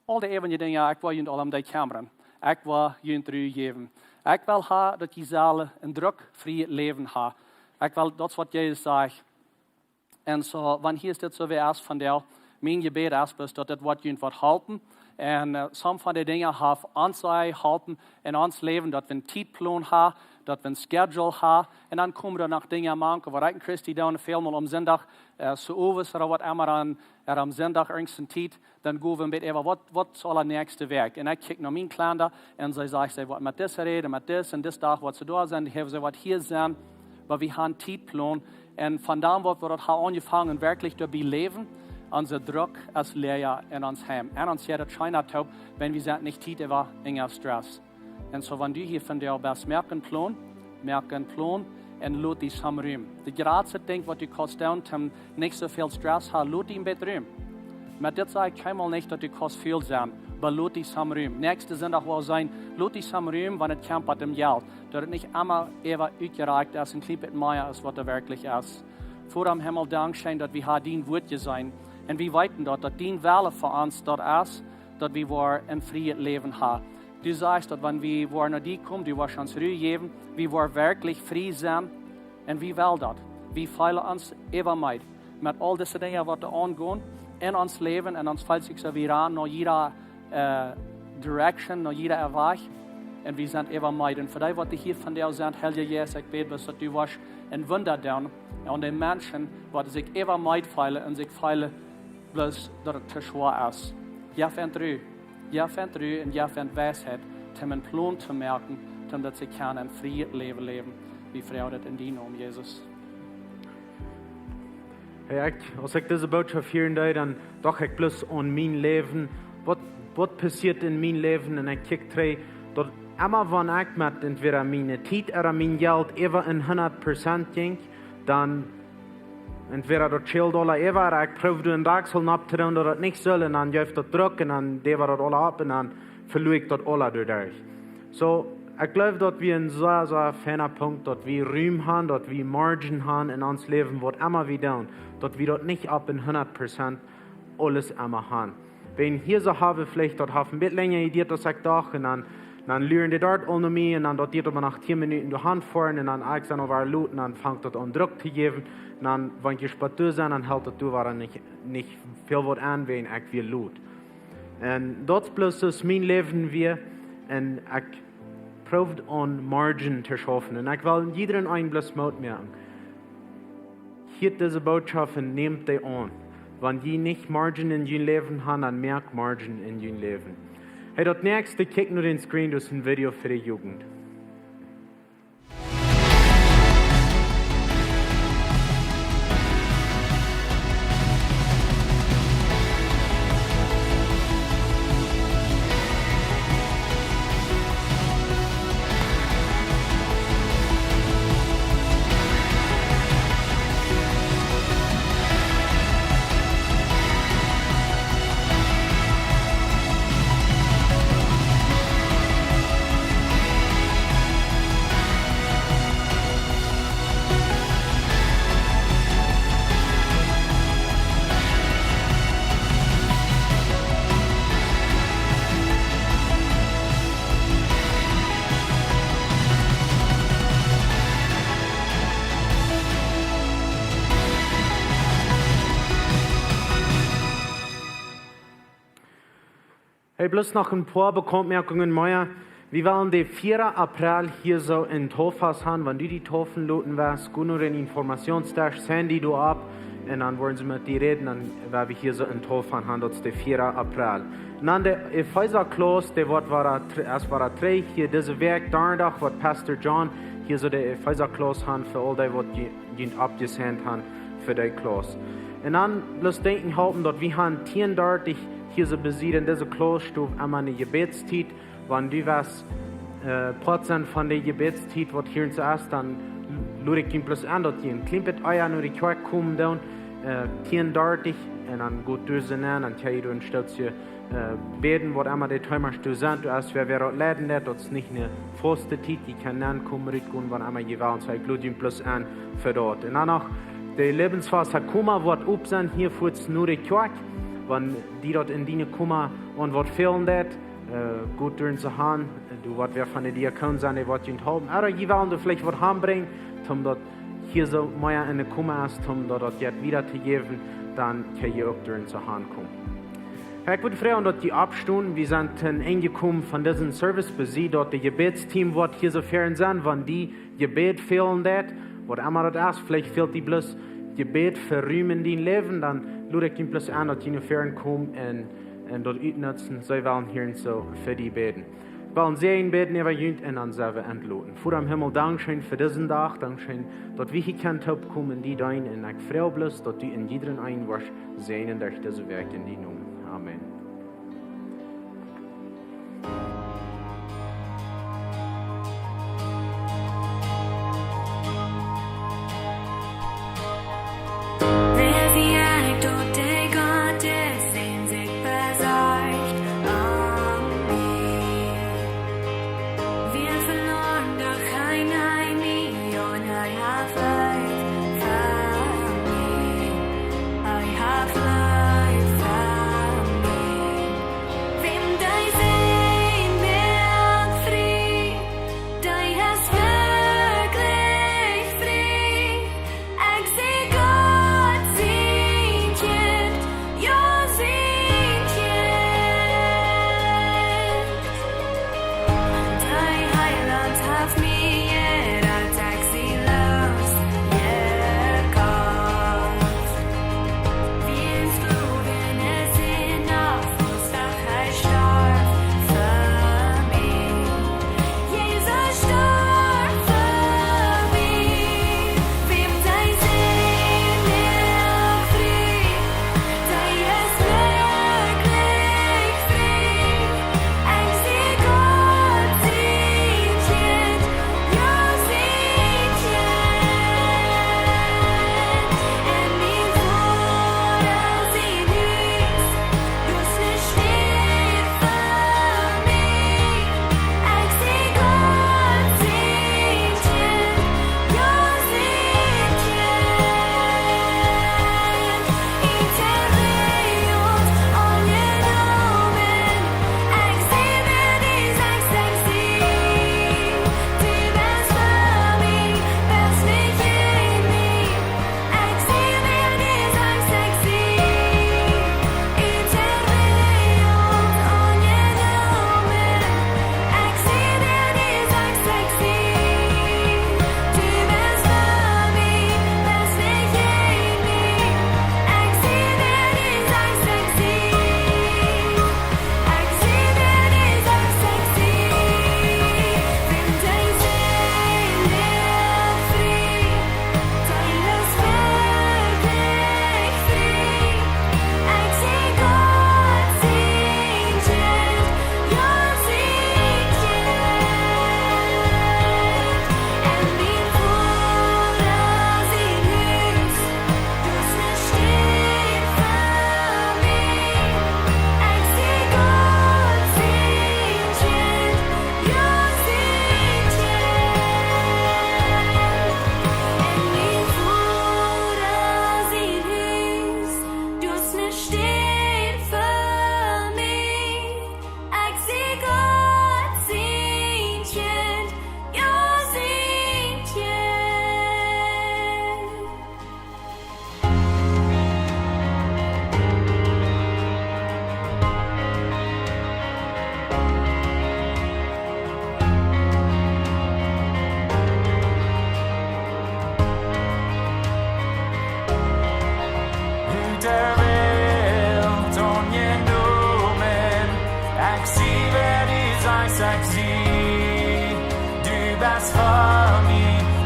Aul de äwaje Dinja, ekj woa junt aula om dee kjemmren. Ekj woa junt Ru jäwen. Ekj well ha, daut jie sellen een druckfriet Läwen haben." Ekj well, daut es waut Jesus sajcht. Un soo, wan hia es dit soo wäa es vondoag, mien Jebäd es bloos, daut dit woat junt waut halpen. Un, äh, some von de Dinja haft ons sea jeholpen en ons Läwen, daut wie een Tietplan haben, daut wie een Schedule haben. Un dan komen doa noch Dinja mank, waut ekj un Christy doonen, välmol aum Sindach, äh, soo owes ooda waut emma aun, ooda aum Sindach irjent eene Tiet, dan go wie een bät äwa waut, waut es aula näakjste Wäakj. Un ekj kjikj no mien Kalenda un see sajcht, see woat met dise räden, met dis un dis Dach woat see doa sennen, dee woat hia sennen. Oba wie haben een Tietplan. Un von doa, waut wie daut haben aunjefongen, werkjlich doabie läwen, onse Druck es läaja en ons Heim. Un ons jeit daut scheena toop, wan wie sent nich Tiet äwa enja Stress. Un soo, wan du hia vondoag best, moak een Plan, moak een Plan un lot die some Rum. Daut jratste Dinkj, waut du kaust doonen, om nich soo väl Stress haben, lot die een bät Rum. Met dit saj ekj kjeenmol nich, daut du kaust ful sennen, oba lot die some Rum. Näakjsten Sindach woa wie seenen, lot die some Rum, wan et kjemt bie daut Jelt. Daut et nich emma äwa utjerakjt es, een kjlien bät mea es, waut et werkjlich es. Voda em Himmel, dankscheen, daut wie haben dien Wort jeseenen. Un wie weeten daut, daut dien Wellen fa ons daut es, daut wie woaren een frieet Läwen haben. Du sajchst, daut wan wie woaren no die komen, du woascht ons Ru jäwen, wie woaren werkjlich frie sennen. Un wie wellen daut. Wie feelen ons äwa meed met aul dise Dinja, waut doa aungonen en ons Läwen, un ons feelt sikj soo, wie rannen no jieda, äh, direction, no jieda Wajch. Un wie sent äwa meed. Un fa dee, waut hia vondoag sent, Heilja Jeist, ekj bäd bloos, daut du woascht een Wunda doonen aun de Menschen, waut sikj äwa meed feelen un sikj feelen, bloos daut et too schwoa es. Jeff an Ru, jeff an Ru un jeff an Weisheit, om een Plan to moaken, om daut see kjennen een frieet Läwen läwen. Wie froagen dit en dienen Nomen, Jesus. Hey, ekj, aus ekj dise Bootschoft hieren deed, dan docht ekj bloos aun mien Läwen. Waut, waut passieet en mien Läwen? Un ekj kjikj trigj, daut emma wan ekj met entwäda miene Tiet ooda mien Jelt äwa een hundat Prozent jinkj, dan entwäda daut Schäl dolla äwa, ooda ekj proowd doa een Dakjsel nopp to doonen, daut et nich sull, un dan jeef daut Druck, un dan deed daut aula opp, un dan veluak ekj daut aula doaderch. Soo, ekj jleew, daut wie een sea, sea feina Punkt, daut wie Rum haben, daut wie Margin haben en ons Läwen, waut emma wie doonen, daut wie daut nich opp een hundat Prozent aules emma haben. Wan hia soo haben veleicht, daut haft een bät lenja jeduat aus ekj docht, un dan, dan luaren dee doa aul no mie, un dan daut diat mau noch tieen Minuten doa han foaren, un dan ekj sie aul wada lot, un dan fangt daut aun Druck to jäwen, un dan, wan ekj spottieed sie, dan helt daut doa wada nich, nich väl waut aun, wan ekj wia lot. Un daut es bloos soo aus mien Läwen wia. Un ekj proowd aun Margin to schaufen. Un ekj well jiedrem een bloos Moot moaken. Hieet dise Bootschoft un nämt dee aun. Wan jie nich Margin en jun Läwen han, dan moakt Margin en jun Läwen. Hey, daut näakjste, kjikj no dän Screen, daut es een Video fa de Jugend. Hey, bloos noch een poa Bekauntmoakungen mea. Wie wellen dän vieeden April hia soo een Tauffast han. Wan du die taufen loten west, go no dän Informationsdesk, sign die doa opp. Un dan woaren see met die räden, dan woa wie hia soo een Tauffast han, daut es dän vieeden April. Un dan de Efeesa Klauss, dee woat wada tr-, es wada trigj hia dise Wäakj, Donnadach, woat Pastor John hia soo de Efeesa Klauss han fa aul dee, waut je-, junt oppjesignt han fa dee Klauss. Un dan bloos denkjen halpen, daut wie han tieen dartich hia soo besied en dise Klaussstow emma ne Jebädstiet. Wan du west, äh, Poat sennen von de Jebädstiet, waut hia soo es, dan lod ekj junt bloos aun, daut jie een kjlien bät ea no de Kjoakj komen doonen, äh, tieen dartich, un dan got doa soo nenn, dan kjenn jie doa een Stootje, äh, bäden, waut emma de Themasch doa sent. Doa es wäa, wäa daut leiden deit, daut es nich ne fauste Tiet, jie kjennen nenn komen, rutgonen, wan emma jie wellen. Soo, ekj lod junt bloos aun fa daut. Un dan noch de Läwenswota Koma, waut op sent hia fuaz no de Kjoakj, wan die daut en diene Koma aun waut fälen deit, äh, got doa soo han, äh, du woascht wäa von de Diakon sennen, dee woat junt halpen. Ooda jie wellen doa veleicht waut han brinjen, om daut hia soo mea en de Koma es, om daut, daut jet wieda to jäwen, dan kjenn jie uk doa soo han komen. Ekj wudd froagen, daut jie oppstonen. Wie sent aum Enj jekomen von disen Service, besied daut de Jebädsteam woat hia soo ver sennen, wan die Jebäd fälen deit, waut emma daut es, veleicht fält die bloos Jebäd fa Rum en dien Läwen, dan lod ekj junt bloos aun, daut jie no ver komen un, un daut utnutzen, see wellen hia soo fa die bäden. Well een Säajen bäden äwa junt un dan sent wie entloten. Voda em Himmel, dankscheen fa disen Dach, dankscheen, daut wie hia kjennen toopkomen, die deenen, un ekj froag bloos, daut du een jiedrem eenen woascht säajnen derch dise Wäakj en dienen Nomen. Amen. Wäa sie ekj, daut de Gott es, dän sikj besorcht om mie. Wia veloaren, doch hee neem mie aun, hee haft Leew fa mie, hee haft Leew fa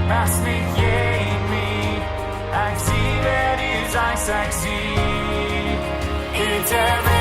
Best nich jäajen mie. Ekj sie wäa du sajchst ekj sie. Hinja